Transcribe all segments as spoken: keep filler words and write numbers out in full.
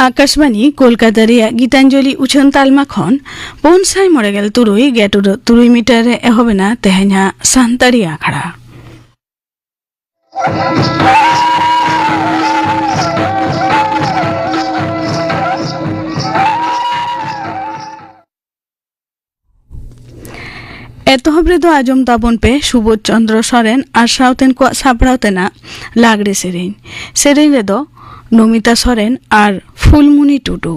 ᱟᱠᱟᱥᱵᱟᱬᱤ ᱠᱳᱞᱠᱟᱛᱟ ᱨᱮᱭᱟᱜ ᱜᱤᱛᱟᱧᱡᱚᱞᱤ ᱩᱪᱷᱟᱹᱱ ᱛᱟᱞᱢᱟ ᱠᱷᱚᱱ ᱯᱩᱱ ᱥᱟᱭ ᱢᱚᱬᱮ ᱜᱮᱞ ᱛᱩᱨᱩᱭ ᱜᱮᱴ ᱩᱰᱟᱹᱜ ᱛᱩᱨᱩᱭ ᱢᱤᱴᱟᱨ ᱨᱮ ᱮᱦᱚᱵ ᱮᱱᱟ ᱛᱮᱦᱮᱧᱟᱜ ᱥᱟᱱᱛᱟᱲᱤ ᱟᱠᱷᱲᱟ᱾ ᱮᱛᱚᱦᱚᱵ ᱨᱮᱫᱚ ᱟᱸᱡᱚᱢ ᱛᱟᱵᱚᱱ ᱯᱮ ᱥᱩᱵᱳᱫᱷ ᱪᱚᱱᱫᱨᱚ ᱥᱚᱨᱮᱱ ᱟᱨ ᱥᱟᱶᱛᱮᱱ ᱠᱚᱣᱟᱜ ᱥᱟᱯᱲᱟᱣ ᱛᱮᱱᱟᱜ ᱞᱟᱜᱽᱲᱮ ᱥᱮᱨᱮᱧ᱾ ᱥᱮᱨᱮᱧ ᱨᱮᱫᱚ ᱱᱚᱢᱤᱛᱟ ᱥᱚᱨᱮᱱ ᱟᱨ ᱯᱷᱩᱞᱢᱩᱱᱤ ᱴᱩᱰᱩ᱾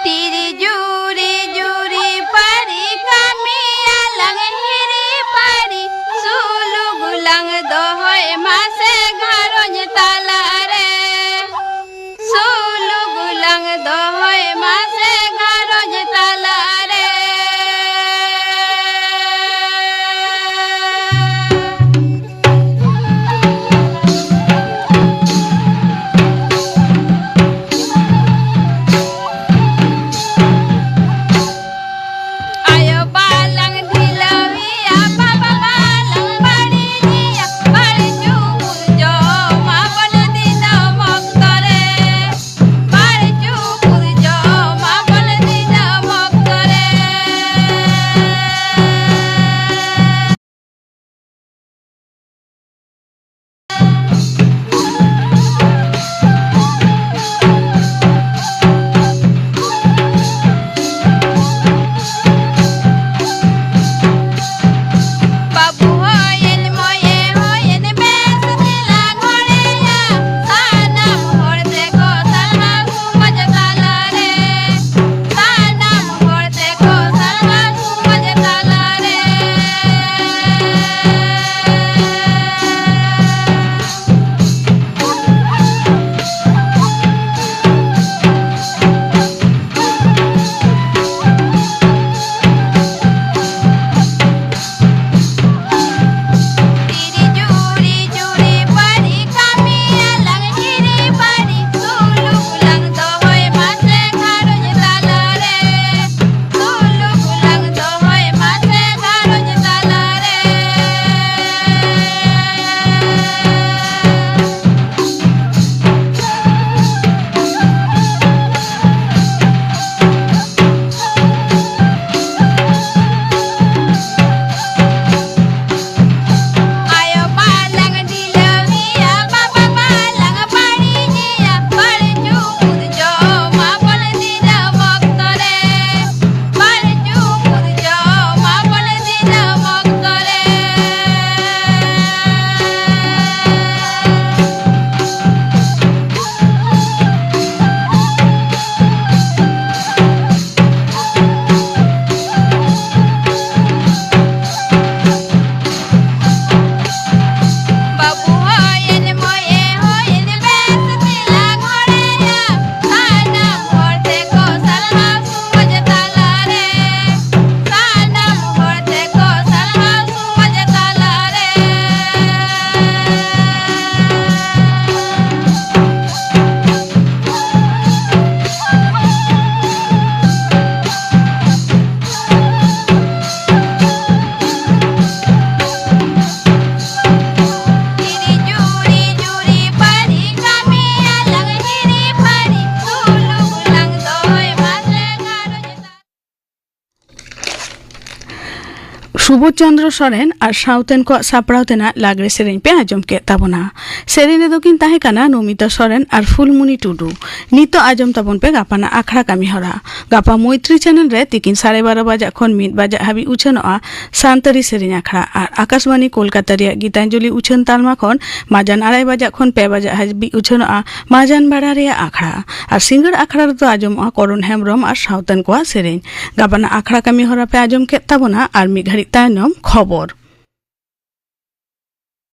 ᱛᱤᱨᱤ ᱡᱩᱨᱤ ᱡᱩᱨᱤ ᱯᱟᱹᱨᱤ ᱠᱟᱹᱢᱤᱭᱟᱞᱟᱝ ᱦᱤᱨᱤ ᱯᱟᱹᱨᱤ, ᱥᱩᱞᱩᱠ ᱞᱟᱝ ᱫᱚᱦᱚᱭ ᱢᱟᱥᱮ ᱜᱷᱟᱨᱚᱸᱡᱽ ᱛᱟᱞᱟᱨᱮ, ᱥᱩᱞᱩᱠ ᱞᱟᱝ ᱫᱚᱦᱚᱭ ᱢᱟᱥᱮ ᱜᱷᱟᱨᱚᱸᱡᱽ ᱛᱟᱞᱟᱨᱮ᱾ ᱯᱨᱚᱵᱳᱫᱷ ᱪᱚᱸᱫᱽᱨᱚ ᱥᱚᱨᱮᱱ ᱟᱨ ᱥᱟᱶᱛᱮᱱ ᱠᱚᱣᱟᱜ ᱥᱟᱯᱲᱟᱣ ᱛᱮᱱᱟᱜ ᱞᱟᱜᱽᱲᱮ ᱥᱮᱨᱮᱧ ᱯᱮ ᱟᱸᱡᱚᱢ ᱠᱮᱫ ᱛᱟᱵᱚᱱᱟ᱾ ᱥᱮᱨᱮᱧ ᱨᱮᱫᱚ ᱠᱤᱱ ᱛᱟᱦᱮᱸ ᱠᱟᱱᱟ ᱱᱚᱢᱤᱛᱟ ᱥᱚᱨᱮᱱ ᱟᱨ ᱯᱷᱩᱞᱢᱩᱱᱤ ᱴᱩᱰᱩ᱾ ᱱᱤᱛᱚᱜ ᱟᱸᱡᱚᱢ ᱛᱟᱵᱚᱱ ᱯᱮ ᱜᱟᱯᱟᱱᱟᱜ ᱟᱠᱷᱲᱟ ᱠᱟᱹᱢᱤ ᱦᱚᱨᱟ᱾ ᱜᱟᱯᱟ ᱢᱚᱭᱛᱨᱤ ᱪᱮᱱᱮᱞ ᱨᱮ ᱛᱤᱠᱤᱱ ᱥᱟᱲᱮ ᱵᱟᱨᱚ ᱵᱟᱡᱟᱜ ᱠᱷᱚᱱ ᱢᱤᱫ ᱵᱟᱡᱟᱜ ᱦᱟᱹᱵᱤᱡ ᱩᱪᱷᱟᱹᱱᱚᱜᱼᱟ ᱥᱟᱱᱛᱟᱲᱤ ᱥᱮᱨᱮᱧ ᱟᱠᱷᱲᱟ᱾ ᱟᱨ ᱟᱠᱟᱥᱵᱟᱱᱤ ᱠᱳᱞᱠᱟᱛᱟ ᱨᱮᱭᱟᱜ ᱜᱤᱛᱟᱧᱡᱚᱞᱤ ᱩᱪᱷᱟᱹᱱ ᱛᱟᱞᱢᱟ ᱠᱷᱚᱱ ᱢᱟᱡᱟᱱ ᱟᱲᱟᱭ ᱵᱟᱡᱟᱜ ᱠᱷᱚᱱ ᱯᱮ ᱵᱟᱡᱟᱜ ᱦᱟᱹᱵᱤᱡ ᱩᱪᱷᱟᱹᱱᱚᱜᱼᱟ ᱢᱟᱡᱟᱱ ᱵᱟᱲᱟ ᱨᱮᱭᱟᱜ ᱟᱠᱷᱲᱟ᱾ ᱟᱨ ᱥᱤᱸᱜᱟᱹᱲ ᱟᱠᱷᱲᱟ ᱨᱮᱫᱚ ᱟᱸᱡᱚᱢᱚᱜᱼᱟ ᱠᱚᱨᱚᱱ ᱦᱮᱢᱵᱽᱨᱚᱢ ᱟᱨ ᱥᱟᱶᱛᱮᱱ ᱠᱚᱣᱟᱜ ᱥᱮᱨᱮᱧ᱾ ᱜᱟᱯᱟᱱᱟᱜ ᱟᱠᱷᱲᱟ ᱠᱟᱹᱢᱤ ᱦᱚᱨᱟ ᱯᱮ ᱟᱸᱡᱚᱢ ᱠᱮᱫ ᱛᱟᱵᱚᱱᱟ᱾ ᱟᱨ ᱢᱤᱫ ᱜᱷᱟᱹᱲᱤᱡ ᱛᱟᱭᱱᱚᱢ ᱠᱷᱚᱵᱚᱨ᱾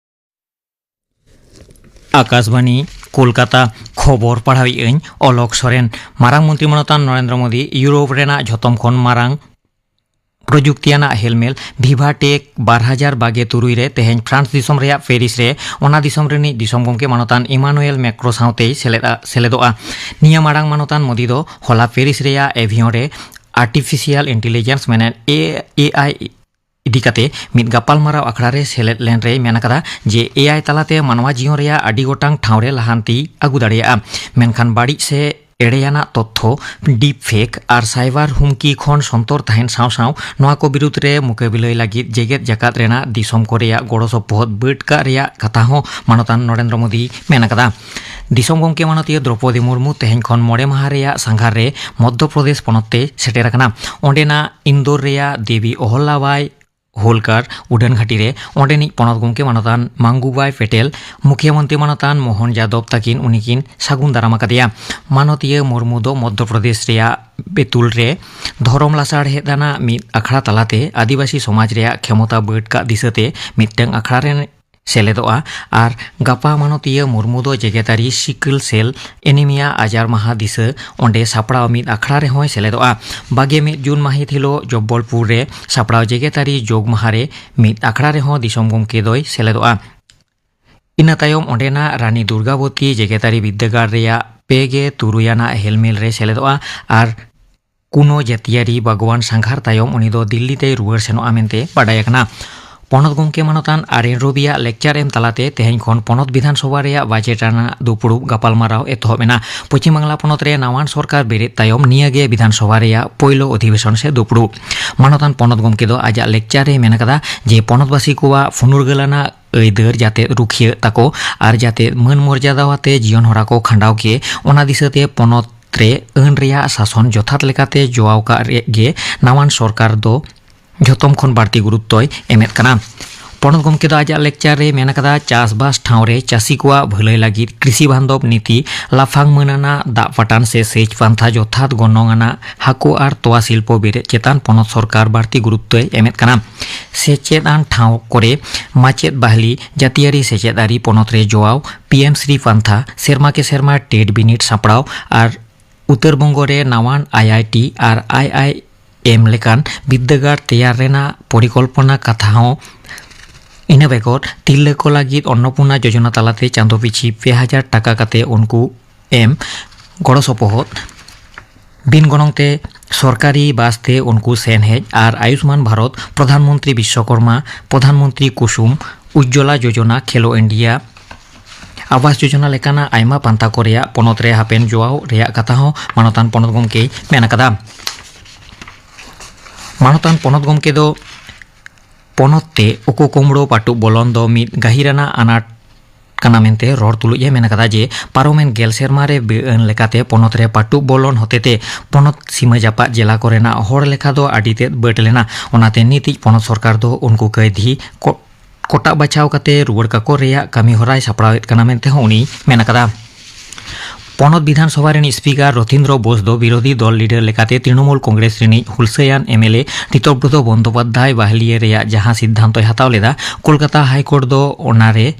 ᱟᱠᱟᱥᱵᱟᱱᱤ, ᱠᱳᱞᱠᱟᱛᱟ᱾ ᱠᱷᱚᱵᱚᱨ ᱯᱟᱲᱦᱟᱣᱤᱡ ᱟᱹᱧ ᱚᱞᱚᱠ ᱥᱚᱨᱮᱱ᱾ ᱢᱟᱨᱟᱝ ᱢᱚᱱᱛᱨᱤ ᱢᱟᱱᱚᱛᱟᱱ ᱱᱚᱨᱮᱱᱫᱨᱚ ᱢᱳᱫᱤ ᱤᱭᱩᱨᱳᱯ ᱨᱮᱱᱟᱜ ᱡᱷᱚᱛᱚᱢ ᱠᱷᱚᱱ ᱢᱟᱨᱟᱝ ᱯᱨᱚᱡᱩᱠᱛᱤᱭᱟᱱᱟᱜ ᱦᱮᱞᱢᱮᱞ ᱵᱷᱤᱵᱷᱟ ᱴᱮᱠ ᱵᱟᱨ ᱦᱟᱡᱟᱨ ᱵᱟᱜᱮ ᱛᱩᱨᱩᱭ ᱨᱮ ᱛᱮᱦᱮᱧ ᱯᱷᱨᱟᱱᱥ ᱫᱤᱥᱚᱢ ᱨᱮᱭᱟᱜ ᱯᱮᱨᱤᱥ ᱨᱮ ᱚᱱᱟ ᱫᱤᱥᱚᱢ ᱨᱤᱱᱤᱡ ᱫᱤᱥᱚᱢ ᱜᱚᱢᱠᱮ ᱢᱟᱱᱚᱛᱟᱱ ᱤᱢᱟᱱᱩᱭᱮᱞ ᱢᱮᱠᱨᱳ ᱥᱟᱶᱛᱮᱭ ᱥᱮᱞᱮᱫ ᱟ, ᱥᱮᱞᱮᱫᱚᱜᱼᱟ᱾ ᱱᱤᱭᱟᱹ ᱢᱟᱲᱟᱝ ᱢᱟᱱᱚᱛᱟᱱ ᱢᱳᱫᱤ ᱫᱚ ᱦᱚᱞᱟ ᱯᱮᱨᱤᱥ ᱨᱮᱭᱟᱜ ᱮᱵᱷᱤᱭᱚᱱ ᱨᱮ ᱟᱨᱴᱤᱯᱷᱤᱥᱤᱭᱟᱞ ᱤᱱᱴᱮᱞᱤᱡᱮᱱᱥ, ᱢᱮᱱᱮᱫ ᱮ ᱟᱭ, ᱤᱫᱤ ᱠᱟᱛᱮ ᱢᱤᱫ ᱜᱟᱯᱟᱞᱢᱟᱨᱟᱣ ᱟᱠᱷᱲᱟ ᱨᱮ ᱥᱮᱞᱮᱫ ᱞᱮᱱ ᱨᱮᱭ ᱢᱮᱱ ᱟᱠᱟᱫᱟ ᱡᱮ ᱮ ᱟᱭ ᱛᱟᱞᱟᱛᱮ ᱢᱟᱱᱣᱟ ᱡᱤᱭᱚᱱ ᱨᱮᱭᱟᱜ ᱟᱹᱰᱤ ᱜᱚᱴᱟᱝ ᱴᱷᱟᱶ ᱨᱮ ᱞᱟᱦᱟᱱᱛᱤ ᱟᱹᱜᱩ ᱫᱟᱲᱮᱭᱟᱜᱼᱟ, ᱢᱮᱱᱠᱷᱟᱱ ᱵᱟᱹᱲᱤᱡ ᱥᱮ ᱮᱲᱮᱭᱟᱱᱟᱜ ᱛᱚᱛᱛᱷᱚ, ᱰᱤᱯ ᱯᱷᱮᱠ ᱟᱨ ᱥᱟᱭᱵᱟᱨ ᱦᱩᱢᱠᱤ ᱠᱷᱚᱱ ᱥᱚᱱᱛᱚᱨ ᱛᱟᱦᱮᱱ ᱥᱟᱶ ᱥᱟᱶ ᱱᱚᱣᱟ ᱠᱚ ᱵᱤᱨᱩᱫᱽ ᱨᱮ ᱢᱩᱠᱟᱹᱵᱤᱞᱟᱹᱭ ᱞᱟᱹᱜᱤᱫ ᱡᱮᱜᱮᱛ ᱡᱟᱠᱟᱛ ᱨᱮᱱᱟᱜ ᱫᱤᱥᱚᱢ ᱠᱚ ᱨᱮᱭᱟᱜ ᱜᱚᱲᱚ ᱥᱚᱯᱚᱦᱚᱫ ᱵᱟᱹᱰ ᱠᱟᱜ ᱨᱮᱭᱟᱜ ᱠᱟᱛᱷᱟ ᱦᱚᱸ ᱢᱟᱱᱚᱛᱟᱱ ᱱᱚᱨᱮᱱᱫᱨᱚ ᱢᱳᱫᱤᱭ ᱢᱮᱱ ᱟᱠᱟᱫᱟ᱾ ᱫᱤᱥᱚᱢ ᱜᱚᱢᱠᱮ ᱢᱟᱱᱚᱛᱤᱭᱟᱹ ᱫᱨᱚᱯᱚᱫᱤ ᱢᱩᱨᱢᱩ ᱛᱮᱦᱮᱧ ᱠᱷᱚᱱ ᱢᱚᱬᱮ ᱢᱟᱦᱟ ᱨᱮᱭᱟᱜ ᱥᱟᱸᱜᱷᱟᱨ ᱨᱮ ᱢᱚᱫᱽᱫᱷᱚ ᱯᱨᱚᱫᱮᱥ ᱯᱚᱱᱚᱛ ᱛᱮ ᱥᱮᱴᱮᱨ ᱟᱠᱟᱱᱟ᱾ ᱚᱸᱰᱮᱱᱟᱜ ᱤᱱᱫᱳᱨ ᱨᱮᱭᱟᱜ ᱫᱮᱵᱤ ᱚᱦᱚᱞᱞᱟᱵᱟᱭ ᱦᱳᱞᱠᱟᱨ ᱩᱰᱟᱹᱱ ᱜᱷᱟᱹᱴᱤ ᱨᱮ ᱚᱸᱰᱮᱱᱤᱡ ᱯᱚᱱᱚᱛ ᱜᱚᱢᱠᱮ ᱢᱟᱱᱚᱛᱟᱱ ᱢᱟᱝᱜᱩᱵᱟᱭ ᱯᱮᱴᱮᱞ, ᱢᱩᱠᱷᱭᱟᱹ ᱢᱚᱱᱛᱨᱤ ᱢᱟᱱᱚᱛᱟᱱ ᱢᱳᱦᱚᱱ ᱡᱟᱫᱚᱵ ᱛᱟᱹᱠᱤᱱ ᱩᱱᱤᱠᱤᱱ ᱥᱟᱹᱜᱩᱱ ᱫᱟᱨᱟᱢ ᱟᱠᱟᱫᱮᱭᱟ᱾ ᱢᱟᱱᱚᱛᱤᱭᱟᱹ ᱢᱩᱨᱢᱩ ᱫᱚ ᱢᱚᱫᱽᱫᱷᱚ ᱯᱨᱚᱫᱮᱥ ᱨᱮᱭᱟᱜ ᱵᱮᱛᱩᱞ ᱨᱮ ᱫᱷᱚᱨᱚᱢ ᱞᱟᱥᱟᱲᱦᱮᱫ ᱟᱱᱟᱜ ᱢᱤᱫ ᱟᱠᱷᱲᱟ ᱛᱟᱞᱟᱛᱮ ᱟᱹᱫᱤᱵᱟᱹᱥᱤ ᱥᱚᱢᱟᱡᱽ ᱨᱮᱭᱟᱜ ᱠᱷᱮᱢᱚᱛᱟ ᱵᱟᱹᱰ ᱠᱟᱜ ᱫᱤᱥᱟᱹᱛᱮ ᱢᱤᱫᱴᱟᱝ ᱟᱠᱷᱲᱟ ᱨᱮ ᱥᱮᱞᱮᱫᱚᱜᱼᱟ᱾ ᱟᱨ ᱜᱟᱯᱟ ᱢᱟᱱᱚᱛᱤᱭᱟᱹ ᱢᱩᱨᱢᱩ ᱫᱚ ᱡᱮᱜᱮᱛᱟᱹᱨᱤ ᱥᱤᱠᱞ ᱥᱮᱞ ᱮᱱᱤᱢᱤᱭᱟ ᱟᱡᱟᱨ ᱢᱟᱦᱟ ᱫᱤᱥᱟᱹ ᱚᱸᱰᱮ ᱥᱟᱯᱲᱟᱣ ᱢᱤᱫ ᱟᱠᱷᱲᱟ ᱨᱮᱦᱚᱸᱭ ᱥᱮᱞᱮᱫᱚᱜᱼᱟ᱾ ᱵᱟᱜᱮ ᱢᱤᱫ ᱡᱩᱱ ᱢᱟᱹᱦᱤᱛ ᱦᱤᱞᱳᱜ ᱡᱚᱵᱵᱚᱞᱯᱩᱨ ᱨᱮ ᱥᱟᱯᱲᱟᱣ ᱡᱮᱜᱮᱛᱟᱹᱨᱤ ᱡᱳᱜᱽ ᱢᱟᱦᱟ ᱨᱮ ᱢᱤᱫ ᱟᱠᱷᱲᱟ ᱨᱮᱦᱚᱸ ᱫᱤᱥᱚᱢ ᱜᱚᱢᱠᱮ ᱫᱚᱭ ᱥᱮᱞᱮᱫᱚᱜᱼᱟ᱾ ᱤᱱᱟᱹ ᱛᱟᱭᱚᱢ ᱚᱸᱰᱮᱱᱟᱜ ᱨᱟᱱᱤ ᱫᱩᱨᱜᱟᱵᱚᱛᱤ ᱡᱮᱜᱮᱛᱟᱹᱨᱤ ᱵᱤᱨᱫᱟᱹᱜᱟᱲ ᱨᱮᱭᱟᱜ ᱯᱮ ᱜᱮ ᱛᱩᱨᱩᱭ ᱟᱱᱟᱜ ᱦᱮᱞᱢᱮᱞ ᱨᱮ ᱥᱮᱞᱮᱫᱚᱜᱼᱟ᱾ ᱟᱨ ᱠᱩᱱᱳ ᱡᱟᱹᱛᱤᱭᱟᱹᱨᱤ ᱵᱟᱜᱽᱣᱟᱱ ᱥᱟᱸᱜᱷᱟᱨ ᱛᱟᱭᱚᱢ ᱩᱱᱤ ᱫᱚ ᱫᱤᱞᱞᱤ ᱛᱮᱭ ᱨᱩᱣᱟᱹᱲ ᱥᱮᱱᱚᱜᱼᱟ ᱢᱮᱱᱛᱮ ᱵᱟᱰᱟᱭ ᱟᱠᱟᱱᱟ᱾ ᱯᱚᱱᱚᱛ ᱜᱚᱢᱠᱮ ᱢᱟᱱᱚᱛᱟᱱ ᱟᱨ ᱮᱱ ᱨᱚᱵᱤᱭᱟᱜ ᱞᱮᱠᱪᱟᱨ ᱮᱢ ᱛᱟᱞᱟᱛᱮ ᱛᱮᱦᱮᱧ ᱠᱷᱚᱱ ᱯᱚᱱᱚᱛ ᱵᱤᱫᱷᱟᱱ ᱥᱚᱵᱷᱟ ᱨᱮᱭᱟᱜ ᱵᱟᱡᱮᱴ ᱟᱱᱟᱜ ᱫᱩᱯᱲᱩᱵ ᱜᱟᱯᱟᱞᱢᱟᱨᱟᱣ ᱮᱛᱚᱦᱚᱵ ᱮᱱᱟ᱾ ᱯᱚᱪᱷᱤᱢ ᱵᱟᱝᱞᱟ ᱯᱚᱱᱚᱛ ᱨᱮ ᱱᱟᱣᱟᱱ ᱥᱚᱨᱠᱟᱨ ᱵᱮᱨᱮᱫ ᱛᱟᱭᱚᱢ ᱱᱤᱭᱟᱹ ᱜᱮ ᱵᱤᱫᱷᱟᱱ ᱥᱚᱵᱷᱟ ᱨᱮᱭᱟᱜ ᱯᱳᱭᱞᱳ ᱚᱫᱷᱤᱵᱮᱥᱚᱱ ᱥᱮ ᱫᱩᱯᱲᱩᱵ᱾ ᱢᱟᱱᱚᱛᱟᱱ ᱯᱚᱱᱚᱛ ᱜᱚᱢᱠᱮ ᱫᱚ ᱟᱡᱟᱜ ᱞᱮᱠᱪᱟᱨ ᱨᱮ ᱢᱮᱱ ᱟᱠᱟᱫᱟ ᱡᱮ ᱯᱚᱱᱚᱛᱵᱟᱥᱤ ᱠᱚᱣᱟᱜ ᱯᱷᱩᱱᱩᱨᱜᱟᱹᱞ ᱟᱱᱟᱜ ᱟᱹᱭᱫᱟᱹᱨ ᱡᱟᱛᱮ ᱨᱩᱠᱷᱤᱭᱟᱹᱜ ᱛᱟᱠᱚ ᱟᱨ ᱡᱟᱛᱮ ᱢᱟᱹᱱ ᱢᱚᱨᱡᱟᱫᱟ ᱟᱛᱮ ᱡᱤᱭᱚᱱ ᱦᱚᱨᱟ ᱠᱚ ᱠᱷᱟᱸᱰᱟᱣ ᱠᱮ, ᱚᱱᱟ ᱫᱤᱥᱟᱹᱛᱮ ᱯᱚᱱᱚᱛ ᱨᱮ ᱟᱹᱱ ᱨᱮᱭᱟᱜ ᱥᱟᱥᱚᱱ ᱡᱚᱛᱷᱟᱛ ᱞᱮᱠᱟᱛᱮ ᱡᱚᱣᱟᱣ ᱠᱟᱜ ᱨᱮ ᱜᱮ ᱱᱟᱣᱟᱱ ᱥᱚᱨᱠᱟᱨ ᱫᱚ ᱡᱷᱚᱛᱚᱢ ᱠᱷᱚᱱ ᱵᱟᱹᱲᱛᱤ ᱜᱩᱨᱩᱛᱛᱚᱭ ᱮᱢᱮᱫ ᱠᱟᱱᱟ᱾ ᱯᱚᱱᱚᱛ ᱜᱚᱢᱠᱮ ᱫᱚ ᱟᱡᱟᱜ ᱞᱮᱠᱪᱟᱨ ᱨᱮ ᱢᱮᱱ ᱟᱠᱟᱫᱟ, ᱪᱟᱥᱵᱟᱥ ᱴᱷᱟᱶ ᱨᱮ ᱪᱟᱹᱥᱤ ᱠᱚᱣᱟᱜ ᱵᱷᱟᱹᱞᱟᱹᱭ ᱞᱟᱹᱜᱤᱫ ᱠᱨᱤᱥᱤ ᱵᱟᱱᱫᱷᱚᱵ ᱱᱤᱛᱤ, ᱞᱟᱯᱷᱟᱝ ᱢᱟᱹᱱ ᱟᱱᱟᱜ ᱫᱟᱜ ᱯᱟᱴᱟᱱ ᱥᱮ ᱥᱮᱪ ᱯᱟᱱᱛᱷᱟ, ᱡᱚᱛᱷᱟᱛ ᱜᱚᱱᱚᱝ ᱟᱱᱟᱜ ᱦᱟᱹᱠᱩ ᱟᱨ ᱛᱚᱣᱟ ᱥᱤᱞᱯᱚ ᱵᱮᱨᱮᱫ ᱪᱮᱛᱟᱱ ᱯᱚᱱᱚᱛ ᱥᱚᱨᱠᱟᱨ ᱵᱟᱹᱲᱛᱤ ᱜᱩᱨᱩᱛᱛᱚᱭ ᱮᱢᱮᱫ ᱠᱟᱱᱟ᱾ ᱥᱮᱪᱮᱫ ᱟᱱ ᱴᱷᱟᱶ ᱠᱚᱨᱮ ᱢᱟᱪᱮᱫ ᱵᱟᱦᱞᱤ, ᱡᱟᱹᱛᱤᱭᱟᱹᱨᱤ ᱥᱮᱪᱮᱫ ᱟᱹᱨᱤ ᱯᱚᱱᱚᱛ ᱨᱮ ᱡᱚᱣᱟᱣ, ᱯᱤ ᱮᱢ ᱥᱨᱤ ᱯᱟᱱᱛᱷᱟ, ᱥᱮᱨᱢᱟ ᱠᱮ ᱥᱮᱨᱢᱟ ᱴᱮᱴ ᱵᱤᱱᱤᱰ ᱥᱟᱯᱲᱟᱣ ᱟᱨ ᱩᱛᱛᱚᱨ ᱵᱚᱝᱜᱚ ᱨᱮ ᱱᱟᱣᱟᱱ ᱟᱭ ᱟᱭ ᱴᱤ ᱟᱨ ᱟᱭ ᱟᱭ ᱮᱢ ᱞᱮᱠᱟᱱ ᱵᱤᱨᱫᱟᱹᱜᱟᱲ ᱛᱮᱭᱟᱨ ᱨᱮᱱᱟᱜ ᱯᱚᱨᱤᱠᱚᱞᱯᱚᱱᱟ ᱠᱟᱛᱷᱟ ᱦᱚᱸ᱾ ᱤᱱᱟᱹ ᱵᱮᱜᱚᱨ ᱛᱤᱨᱞᱟᱹ ᱠᱚ ᱞᱟᱹᱜᱤᱫ ᱚᱱᱱᱚᱯᱩᱨᱱᱟ ᱡᱳᱡᱚᱱᱟ ᱛᱟᱞᱟᱛᱮ ᱪᱟᱸᱫᱳ ᱯᱤᱪᱷᱤ ᱯᱮ ᱦᱟᱡᱟᱨ ᱴᱟᱠᱟ ᱠᱟᱛᱮ ᱩᱱᱠᱩ ᱮᱢ ᱜᱚᱲᱚ ᱥᱚᱯᱚᱦᱚᱫ᱾ ᱵᱤᱱ ᱜᱚᱱᱚᱝ ᱛᱮ ᱥᱚᱨᱠᱟᱨᱤ ᱵᱟᱥ ᱛᱮ ᱩᱱᱠᱩ ᱥᱮᱱ ᱦᱮᱡ ᱟᱨ ᱟᱭᱩᱥᱢᱟᱱ ᱵᱷᱟᱨᱚᱛ, ᱯᱨᱚᱫᱷᱟᱱ ᱢᱚᱱᱛᱨᱤ ᱵᱤᱥᱥᱚᱠᱚᱨᱢᱟ, ᱯᱨᱚᱫᱷᱟᱱ ᱢᱚᱱᱛᱨᱤ ᱠᱩᱥᱩᱢ, ᱩᱡᱽᱡᱚᱞᱟ ᱡᱳᱡᱚᱱᱟ, ᱠᱷᱮᱞᱳ ᱤᱱᱰᱤᱭᱟ, ᱟᱵᱟᱥ ᱡᱳᱡᱚᱱᱟ ᱞᱮᱠᱟᱱᱟᱜ ᱟᱭᱢᱟ ᱯᱟᱱᱛᱷᱟ ᱠᱚ ᱨᱮᱭᱟᱜ ᱯᱚᱱᱚᱛ ᱨᱮ ᱦᱟᱯᱮᱱ ᱡᱚᱣᱟᱣ ᱨᱮᱭᱟᱜ ᱠᱟᱛᱷᱟ ᱦᱚᱸ ᱢᱟᱱᱚᱛᱟᱱ ᱯᱚᱱᱚᱛ ᱜᱚᱢᱠᱮᱭ ᱢᱮᱱ ᱟᱠᱟᱫᱟ᱾ ᱢᱟᱱᱚᱛᱟᱱ ᱯᱚᱱᱚᱛ ᱜᱚᱢᱠᱮ ᱫᱚ ᱯᱚᱱᱚᱛ ᱛᱮ ᱩᱠᱩ ᱠᱩᱢᱲᱩ ᱯᱟᱹᱴᱩᱵ ᱵᱚᱞᱚᱱ ᱫᱚ ᱢᱤᱫ ᱜᱟᱹᱦᱤᱨᱟᱱᱟᱜ ᱟᱱᱟᱴ ᱠᱟᱱᱟ ᱢᱮᱱᱛᱮ ᱨᱚᱲ ᱛᱩᱞᱩᱡ ᱮ ᱢᱮᱱ ᱟᱠᱟᱫᱟ ᱡᱮ ᱯᱟᱨᱚᱢᱮᱱ ᱜᱮᱞ ᱥᱮᱨᱢᱟ ᱨᱮ ᱵᱮᱼᱟᱹᱱ ᱞᱮᱠᱟᱛᱮ ᱯᱚᱱᱚᱛ ᱨᱮ ᱯᱟᱹᱴᱩᱵ ᱵᱚᱞᱚᱱ ᱦᱚᱛᱮᱛᱮ ᱯᱚᱱᱚᱛ ᱥᱤᱢᱟᱹ ᱡᱟᱯᱟᱜ ᱡᱮᱞᱟ ᱠᱚᱨᱮᱱᱟᱜ ᱦᱚᱲ ᱞᱮᱠᱷᱟ ᱫᱚ ᱟᱹᱰᱤ ᱛᱮᱫ ᱵᱟᱹᱰ ᱞᱮᱱᱟ᱾ ᱚᱱᱟᱛᱮ ᱱᱤᱛᱤᱡ ᱯᱚᱱᱚᱛ ᱥᱚᱨᱠᱟᱨ ᱫᱚ ᱩᱱᱠᱩ ᱠᱟᱹᱭᱫᱷᱤ ᱠᱚ-, ᱠᱚᱴᱟᱜ ᱵᱟᱪᱷᱟᱣ ᱠᱟᱛᱮ ᱨᱩᱣᱟᱹᱲ ᱠᱟᱠᱚ ᱨᱮᱭᱟᱜ ᱠᱟᱹᱢᱤ ᱦᱚᱨᱟᱭ ᱥᱟᱯᱲᱟᱣᱮᱫ ᱠᱟᱱᱟ ᱢᱮᱱᱛᱮ ᱦᱚᱸ ᱩᱱᱤᱭ ᱢᱮᱱ ᱟᱠᱟᱫᱟ᱾ ᱯᱚᱱᱚᱛ ᱵᱤᱫᱷᱟᱱ ᱥᱚᱵᱷᱟ ᱨᱤᱱᱤᱡ ᱥᱯᱤᱠᱟᱨ ᱨᱚᱛᱤᱱᱫᱨᱚ ᱵᱳᱥ ᱫᱚ ᱵᱤᱨᱳᱫᱷᱤ ᱫᱚᱞ ᱞᱤᱰᱟᱨ ᱞᱮᱠᱟᱛᱮ ᱛᱨᱤᱱᱚᱢᱩᱞ ᱠᱚᱝᱜᱨᱮᱥ ᱨᱤᱱᱤᱡ ᱦᱩᱞᱥᱟᱹᱭᱟᱱ ᱮᱢ ᱮᱞ ᱮ ᱨᱤᱛᱚᱵᱨᱚᱛᱚ ᱵᱚᱱᱫᱳᱯᱟᱫᱽᱫᱷᱟᱭ ᱵᱟᱦᱞᱤᱭᱟᱹ ᱨᱮᱭᱟᱜ ᱡᱟᱦᱟᱸ ᱥᱤᱫᱽᱫᱷᱟᱱᱛᱚᱭ ᱦᱟᱛᱟᱣ ᱞᱮᱫᱟ, ᱠᱳᱞᱠᱟᱛᱟ ᱦᱟᱭᱠᱳᱨᱴ ᱫᱚ ᱚᱱᱟᱨᱮ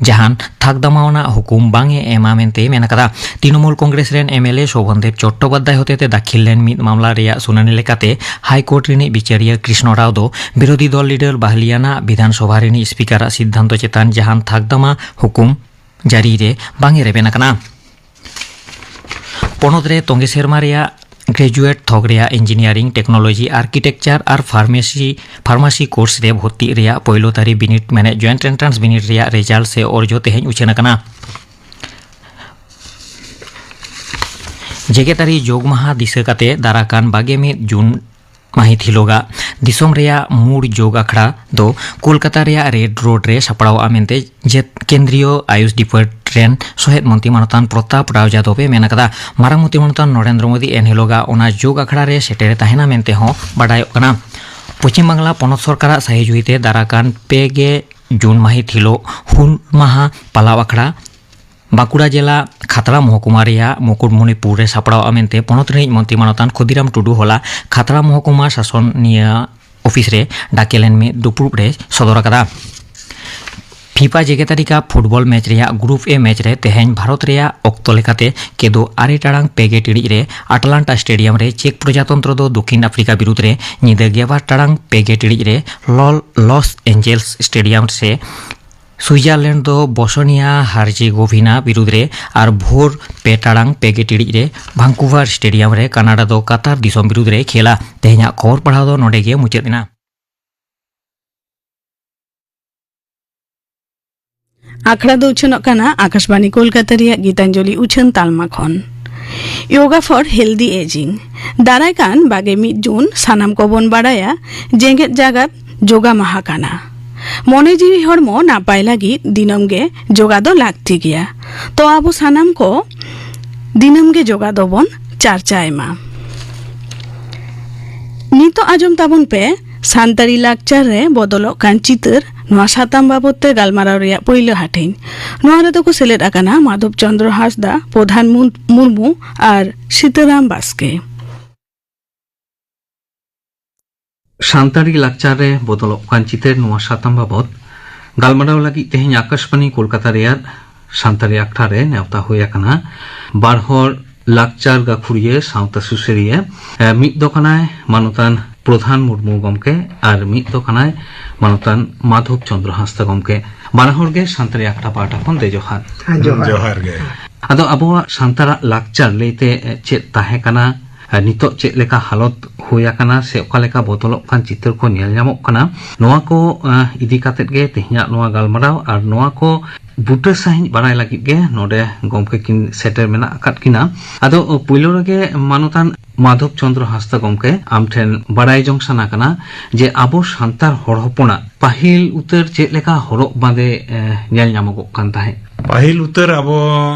ᱡᱟᱦᱟᱱ ᱛᱷᱟᱠ ᱫᱟᱢᱟᱣ ᱟᱱᱟᱜ ᱦᱩᱠᱩᱢ ᱵᱟᱝ ᱮ ᱮᱢᱟ ᱢᱮᱱᱛᱮ ᱢᱮᱱ ᱟᱠᱟᱫᱟ᱾ ᱛᱨᱤᱱᱚᱢᱩᱞ ᱠᱚᱝᱜᱨᱮᱥ ᱨᱮᱱ ᱮᱢ ᱮᱞ ᱮ ᱥᱳᱵᱷᱚᱱᱫᱮᱵ ᱪᱚᱴᱴᱳᱯᱟᱫᱽᱫᱷᱟᱭ ᱦᱚᱛᱮᱛᱮ ᱫᱟᱹᱠᱷᱤᱞ ᱞᱮᱱ ᱢᱤᱫ ᱢᱟᱢᱞᱟ ᱨᱮᱭᱟᱜ ᱥᱩᱱᱟᱹᱱᱤ ᱞᱮᱠᱟᱛᱮ ᱦᱟᱭᱠᱳᱨᱴ ᱨᱤᱱᱤᱡ ᱵᱤᱪᱟᱹᱨᱤᱭᱟᱹ ᱠᱨᱤᱥᱱᱚ ᱨᱟᱣ ᱫᱚ ᱵᱤᱨᱳᱫᱷᱤ ᱫᱚᱞ ᱞᱤᱰᱟᱨ ᱵᱟᱦᱞᱤᱭᱟᱱᱟᱜ ᱵᱤᱫᱷᱟᱱ ᱥᱚᱵᱷᱟ ᱨᱤᱱᱤᱡ ᱥᱯᱤᱠᱟᱨᱟᱜ ᱥᱤᱫᱽᱫᱷᱟᱱᱛᱚ ᱪᱮᱛᱟᱱ ᱡᱟᱦᱟᱱ ᱛᱷᱟᱠ ᱫᱟᱢᱟ ᱦᱩᱠᱩᱢ ᱡᱟᱹᱨᱤ ᱨᱮ ᱵᱟᱝ ᱮ ᱨᱮᱵᱮᱱ ᱟᱠᱟᱱᱟ᱾ ᱯᱚᱱᱚᱛ ᱨᱮ ᱛᱚᱸᱜᱮ ᱥᱮᱨᱢᱟ ᱨᱮᱭᱟᱜ ᱜᱨᱮᱡᱩᱭᱮᱴ ᱛᱷᱚᱠ ᱨᱮᱭᱟᱜ ᱤᱧᱡᱤᱱᱤᱭᱟᱨᱤᱝ, ᱴᱮᱠᱱᱳᱞᱚᱡᱤ, ᱟᱨᱠᱤᱴᱮᱠᱪᱟᱨ ᱟᱨ ᱯᱷᱟᱨᱢᱮᱥᱤ, ᱯᱷᱟᱨᱢᱟᱥᱤ ᱠᱳᱨᱥ ᱨᱮ ᱵᱷᱚᱨᱛᱤᱜ ᱨᱮᱭᱟᱜ ᱯᱳᱭᱞᱳ ᱛᱟᱹᱨᱤ ᱵᱤᱱᱤᱰ ᱢᱮᱱᱮᱫ ᱡᱚᱭᱮᱱᱴ ᱮᱱᱴᱨᱟᱱᱥ ᱵᱤᱱᱤᱰ ᱨᱮᱭᱟᱜ ᱨᱮᱡᱟᱞᱴ ᱥᱮ ᱚᱨᱡᱚ ᱛᱮᱦᱮᱧ ᱩᱪᱷᱟᱹᱱ ᱟᱠᱟᱱᱟ᱾ ᱡᱮᱜᱮᱛᱟᱹᱨᱤ ᱡᱳᱜᱽ ᱢᱟᱦᱟ ᱫᱤᱥᱟᱹ ᱠᱟᱛᱮ ᱫᱟᱨᱟᱠᱟᱱ ᱵᱟᱜᱮ ᱢᱤᱫ ᱡᱩᱱ ᱢᱟᱹᱦᱤᱛ ᱦᱤᱞᱳᱜᱟᱜ ᱫᱤᱥᱚᱢ ᱨᱮᱭᱟᱜ ᱢᱩᱲ ᱡᱳᱜᱽ ᱟᱠᱷᱲᱟ ᱫᱚ ᱠᱳᱞᱠᱟᱛᱟ ᱨᱮᱭᱟᱜ ᱨᱮᱰ ᱨᱳᱰ ᱨᱮ ᱥᱟᱯᱲᱟᱣᱜᱼᱟ ᱢᱮᱱᱛᱮ ᱡᱮᱛ ᱠᱮᱱᱫᱨᱤᱭᱚ ᱟᱭᱩᱥ ᱰᱤᱯᱟᱨᱴ ᱨᱮᱱ ᱥᱚᱦᱮᱫ ᱢᱚᱱᱛᱨᱤ ᱢᱟᱱᱚᱛᱟᱱ ᱯᱨᱚᱛᱟᱯ ᱨᱟᱣ ᱡᱟᱫᱚᱵ ᱮ ᱢᱮᱱ ᱟᱠᱟᱫᱟ᱾ ᱢᱟᱨᱟᱝ ᱢᱚᱱᱛᱨᱤ ᱢᱟᱱᱚᱛᱟᱱ ᱱᱚᱨᱮᱱᱫᱨᱚ ᱢᱳᱫᱤ ᱮᱱ ᱦᱤᱞᱳᱜᱟᱜ ᱚᱱᱟ ᱡᱳᱜᱽ ᱟᱠᱷᱲᱟ ᱨᱮ ᱥᱮᱴᱮᱨ ᱮ ᱛᱟᱦᱮᱱᱟ ᱢᱮᱱᱛᱮ ᱦᱚᱸ ᱵᱟᱰᱟᱭᱚᱜ ᱠᱟᱱᱟ᱾ ᱯᱚᱪᱷᱤᱢ ᱵᱟᱝᱞᱟ ᱯᱚᱱᱚᱛ ᱥᱚᱨᱠᱟᱨᱟᱜ ᱥᱟᱹᱦᱤᱡᱩᱦᱤ ᱛᱮ ᱫᱟᱨᱟᱠᱟᱱ ᱯᱮ ᱜᱮ ᱡᱩᱱ ᱢᱟᱹᱦᱤᱛ ᱦᱤᱞᱳᱜ ᱦᱩᱞ ᱢᱟᱦᱟ ᱯᱟᱞᱟᱣ ᱟᱠᱷᱲᱟ ᱵᱟᱸᱠᱩᱲᱟ ᱡᱮᱞᱟ ᱠᱷᱟᱛᱲᱟ ᱢᱚᱦᱚᱠᱩᱢᱟ ᱨᱮᱭᱟᱜ ᱢᱩᱠᱩᱴᱢᱩᱱᱤᱯᱩᱨ ᱨᱮ ᱥᱟᱯᱲᱟᱣᱜᱼᱟ ᱢᱮᱱᱛᱮ ᱯᱚᱱᱚᱛ ᱨᱤᱱᱤᱡ ᱢᱚᱱᱛᱨᱤ ᱢᱟᱱᱚᱛᱟᱱ ᱠᱷᱩᱫᱤᱨᱟᱢ ᱴᱩᱰᱩ ᱦᱚᱞᱟ ᱠᱷᱟᱛᱲᱟ ᱢᱚᱦᱚᱠᱩᱢᱟ ᱥᱟᱥᱚᱱᱤᱭᱟᱹ ᱚᱯᱷᱤᱥ ᱨᱮ ᱰᱟᱠᱮ ᱞᱮᱱ ᱢᱤᱫ ᱫᱩᱯᱲᱩᱵ ᱨᱮ ᱥᱚᱫᱚᱨ ᱟᱠᱟᱫᱟ᱾ ᱯᱷᱤᱯᱟ ᱡᱮᱜᱮᱛᱟᱹᱨᱤ ᱠᱟᱯ ᱯᱷᱩᱴᱵᱚᱞ ᱢᱮᱪ ᱨᱮᱭᱟᱜ ᱜᱨᱩᱯ ᱮ ᱢᱮᱪ ᱨᱮ ᱛᱮᱦᱮᱧ ᱵᱷᱟᱨᱚᱛ ᱨᱮᱭᱟᱜ ᱚᱠᱛᱚ ᱞᱮᱠᱟᱛᱮ ᱠᱮᱫᱳ ᱟᱨᱮ ᱴᱟᱲᱟᱝ ᱯᱮ ᱜᱮ ᱴᱤᱲᱤᱡ ᱨᱮ ᱟᱴᱞᱟᱱᱴᱟ ᱥᱴᱮᱰᱤᱭᱟᱢ ᱨᱮ ᱪᱮᱠ ᱯᱨᱚᱡᱟᱛᱚᱱᱛᱨᱚ ᱫᱚ ᱫᱚᱠᱷᱤᱱ ᱟᱯᱷᱨᱤᱠᱟ ᱵᱤᱨᱩᱫᱽ ᱨᱮ ᱧᱤᱫᱟᱹ ᱜᱮᱞᱵᱟᱨ ᱴᱟᱲᱟᱝ ᱯᱮ ᱜᱮ ᱴᱤᱲᱤᱡ ᱨᱮ ᱞᱚᱞ-, ᱞᱚᱥ ᱮᱧᱡᱮᱞᱥ ᱥᱴᱮᱰᱤᱭᱟᱢ ᱥᱮ ᱥᱩᱭᱡᱟᱨᱞᱮᱱᱰ ᱫᱚ ᱵᱚᱥᱚᱱᱤᱭᱟ ᱦᱟᱨᱡᱮᱜᱳᱵᱷᱤᱱᱟ ᱵᱤᱨᱩᱫᱽ ᱨᱮ ᱟᱨ ᱵᱷᱳᱨ ᱯᱮ ᱴᱟᱲᱟᱝ ᱯᱮ ᱜᱮ ᱴᱤᱲᱤᱡ ᱨᱮ ᱵᱷᱟᱱᱠᱩᱵᱷᱟᱨ ᱥᱴᱮᱰᱤᱭᱟᱢ ᱨᱮ ᱠᱟᱱᱟᱰᱟ ᱫᱚ ᱠᱟᱛᱟᱨ ᱫᱤᱥᱚᱢ ᱵᱤᱨᱩᱫᱽ ᱨᱮ ᱠᱷᱮᱞᱟ᱾ ᱛᱮᱦᱮᱧᱟᱜ ᱠᱷᱚᱵᱚᱨ ᱯᱟᱲᱦᱟᱣ ᱫᱚ ᱱᱚᱰᱮ ᱜᱮ ᱢᱩᱪᱟᱹᱫ ᱮᱱᱟ᱾ ᱟᱠᱷᱲᱟ ᱫᱚ ᱩᱪᱷᱟᱹᱱᱚᱜ ᱠᱟᱱᱟ ᱟᱠᱟᱥᱵᱟᱱᱤ ᱠᱳᱞᱠᱟᱛᱟ ᱨᱮᱭᱟᱜ ᱜᱤᱛᱟᱧᱡᱚᱞᱤ ᱩᱪᱷᱟᱹᱱ ᱛᱟᱞᱢᱟ ᱠᱷᱚᱱ᱾ Yoga for healthy aging᱾ ᱫᱟᱨᱟᱭ ᱠᱟᱱ ᱵᱟᱜᱮ ᱢᱤᱫ ᱡᱩᱱ ᱥᱟᱱᱟᱢ ᱠᱚᱵᱚᱱ ᱵᱟᱲᱟᱭᱟ ᱡᱮᱜᱮᱛ ᱡᱟᱠᱟᱛ ᱡᱳᱜᱟ ᱢᱟᱦᱟ ᱠᱟᱱᱟ᱾ ᱢᱚᱱᱮ ᱡᱤᱣᱤ ᱦᱚᱲᱢᱚ ᱱᱟᱯᱟᱭ ᱞᱟᱹᱜᱤᱫ ᱫᱤᱱᱟᱹᱢ ᱜᱮ ᱡᱳᱜᱟ ᱫᱚ ᱞᱟᱹᱠᱛᱤ ᱜᱮᱭᱟ᱾ ᱛᱚ ᱟᱵᱚ ᱥᱟᱱᱟᱢ ᱠᱚ ᱫᱤᱱᱟᱹᱢ ᱜᱮ ᱡᱳᱜᱟ ᱫᱚᱵᱚᱱ ᱪᱟᱨᱪᱟᱭ ᱢᱟ᱾ ᱱᱤᱛᱚᱜ ᱟᱸᱡᱚᱢ ᱛᱟᱵᱚᱱ ᱯᱮ ᱥᱟᱱᱛᱟᱲᱤ ᱞᱟᱠᱪᱟᱨ ᱨᱮ ᱵᱚᱫᱚᱞᱚᱜ ᱠᱟᱱ ᱪᱤᱛᱟᱹᱨ, ᱱᱚᱣᱟ ᱥᱟᱛᱟᱢ ᱵᱟᱵᱚᱛ ᱛᱮ ᱜᱟᱞᱢᱟᱨᱟᱣ ᱨᱮᱭᱟᱜ ᱯᱳᱭᱞᱳ ᱦᱟᱹᱴᱤᱧ᱾ ᱱᱚᱣᱟ ᱨᱮᱫᱚ ᱠᱚ ᱥᱮᱞᱮᱫ ᱟᱠᱟᱱᱟ ᱢᱟᱫᱷᱚᱵ ᱪᱚᱸᱫᱽᱨᱚ ᱦᱟᱸᱥᱫᱟ, ᱯᱨᱚᱫᱷᱟᱱ ᱢᱩᱨ-, ᱢᱩᱨᱢᱩ ᱟᱨ ᱥᱤᱛᱟᱹᱨᱟᱢ ᱵᱟᱥᱠᱮ᱾ ᱥᱟᱱᱛᱟᱲᱤ ᱞᱟᱠᱪᱟᱨ ᱨᱮ ᱵᱚᱫᱚᱞᱚᱜ ᱠᱟᱱ ᱪᱤᱛᱟᱹᱨ, ᱱᱚᱣᱟ ᱥᱟᱛᱟᱢ ᱵᱟᱵᱚᱛ ᱜᱟᱞᱢᱟᱨᱟᱣ ᱞᱟᱹᱜᱤᱫ ᱛᱮᱦᱮᱧ ᱟᱠᱟᱥᱵᱟᱱᱤ ᱠᱳᱞᱠᱟᱛᱟ ᱨᱮᱭᱟᱜ ᱥᱟᱱᱛᱟᱲᱤ ᱟᱠᱷᱲᱟ ᱨᱮ ᱱᱮᱣᱛᱟ ᱦᱩᱭ ᱟᱠᱟᱱᱟ ᱵᱟᱨ ᱦᱚᱲ ᱞᱟᱠᱪᱟᱨ ᱜᱟᱹᱠᱷᱩᱲᱤᱭᱟᱹ, ᱥᱟᱶᱛᱟ ᱥᱩᱥᱟᱹᱨᱤᱭᱟᱹ᱾ ᱮ, ᱢᱤᱫ ᱫᱚ ᱠᱟᱱᱟᱭ ᱢᱟᱱᱚᱛᱟᱱ ᱯᱨᱚᱫᱷᱟᱱ ᱢᱩᱨᱢᱩ ᱜᱚᱢᱠᱮ ᱟᱨ ᱢᱤᱫ ᱫᱚ ᱠᱟᱱᱟᱭ ᱢᱟᱱᱚᱛᱟᱱ ᱢᱟᱫᱷᱚᱵ ᱪᱚᱸᱫᱽᱨᱚ ᱦᱟᱸᱥᱫᱟ ᱜᱚᱢᱠᱮ᱾ ᱵᱟᱱᱟ ᱦᱚᱲ ᱜᱮ ᱥᱟᱱᱛᱟᱲᱤ ᱟᱠᱷᱲᱟ ᱯᱟᱦᱴᱟ ᱠᱷᱚᱱ ᱫᱮ ᱡᱚᱦᱟᱨ᱾ ᱦᱮᱸ, ᱡᱚᱦᱟᱨ᱾ ᱡᱚᱦᱟᱨ ᱜᱮ᱾ ᱟᱫᱚ ᱟᱵᱚᱣᱟᱜ ᱥᱟᱱᱛᱟᱲᱟᱜ ᱞᱟᱠᱪᱟᱨ ᱞᱟᱹᱭᱛᱮ ᱪᱮᱫ ᱛᱟᱦᱮᱸ ᱠᱟᱱᱟ, ᱟᱨ ᱱᱤᱛᱚᱜ ᱪᱮᱫ ᱞᱮᱠᱟ ᱦᱟᱞᱚᱛ ᱦᱩᱭ ᱟᱠᱟᱱᱟ ᱥᱮ ᱚᱠᱟ ᱞᱮᱠᱟ ᱵᱚᱫᱚᱞᱚᱜ ᱠᱟᱱ ᱪᱤᱛᱟᱹᱨ ᱠᱚ ᱧᱮᱞ ᱧᱟᱢᱚᱜ ᱠᱟᱱᱟ, ᱱᱚᱣᱟ ᱠᱚ, ᱟᱸ, ᱤᱫᱤ ᱠᱟᱛᱮᱫ ᱜᱮ ᱛᱮᱦᱮᱧᱟᱜ ᱱᱚᱣᱟ ᱜᱟᱞᱢᱟᱨᱟᱣ᱾ ᱟᱨ ᱱᱚᱣᱟ ᱠᱚ ᱵᱩᱴᱟᱹ ᱥᱟᱺᱦᱤᱡ ᱵᱟᱲᱟᱭ ᱞᱟᱹᱜᱤᱫ ᱜᱮ ᱱᱚᱰᱮ ᱜᱚᱢᱠᱮ ᱠᱤᱱ ᱥᱮᱴᱮᱨ ᱢᱮᱱᱟᱜ ᱟᱠᱟᱫ ᱠᱤᱱᱟ᱾ ᱟᱫᱚ ᱯᱩᱭᱞᱩ ᱨᱮᱜᱮ ᱢᱟᱱᱚᱛᱟᱱ ᱢᱟᱫᱷᱚᱵ ᱪᱚᱸᱫᱽᱨᱚ ᱦᱟᱸᱥᱫᱟ ᱜᱚᱢᱠᱮ, ᱟᱢ ᱴᱷᱮᱱ ᱵᱟᱲᱟᱭ ᱡᱚᱝ ᱥᱟᱱᱟ ᱠᱟᱱᱟ ᱡᱮ ᱟᱵᱚ ᱥᱟᱱᱛᱟᱲ ᱦᱚᱲ ᱦᱚᱯᱚᱱᱟᱜ ᱯᱟᱹᱦᱤᱞ ᱩᱛᱟᱹᱨ ᱪᱮᱫ ᱞᱮᱠᱟ ᱦᱚᱨᱚᱜ ᱵᱟᱸᱫᱮ, ᱮ, ᱧᱮᱞ ᱧᱟᱢᱚᱜᱚᱜ ᱠᱟᱱ ᱛᱟᱦᱮᱸᱫ? ᱯᱟᱹᱦᱤᱞ ᱩᱛᱟᱹᱨ ᱟᱵᱚ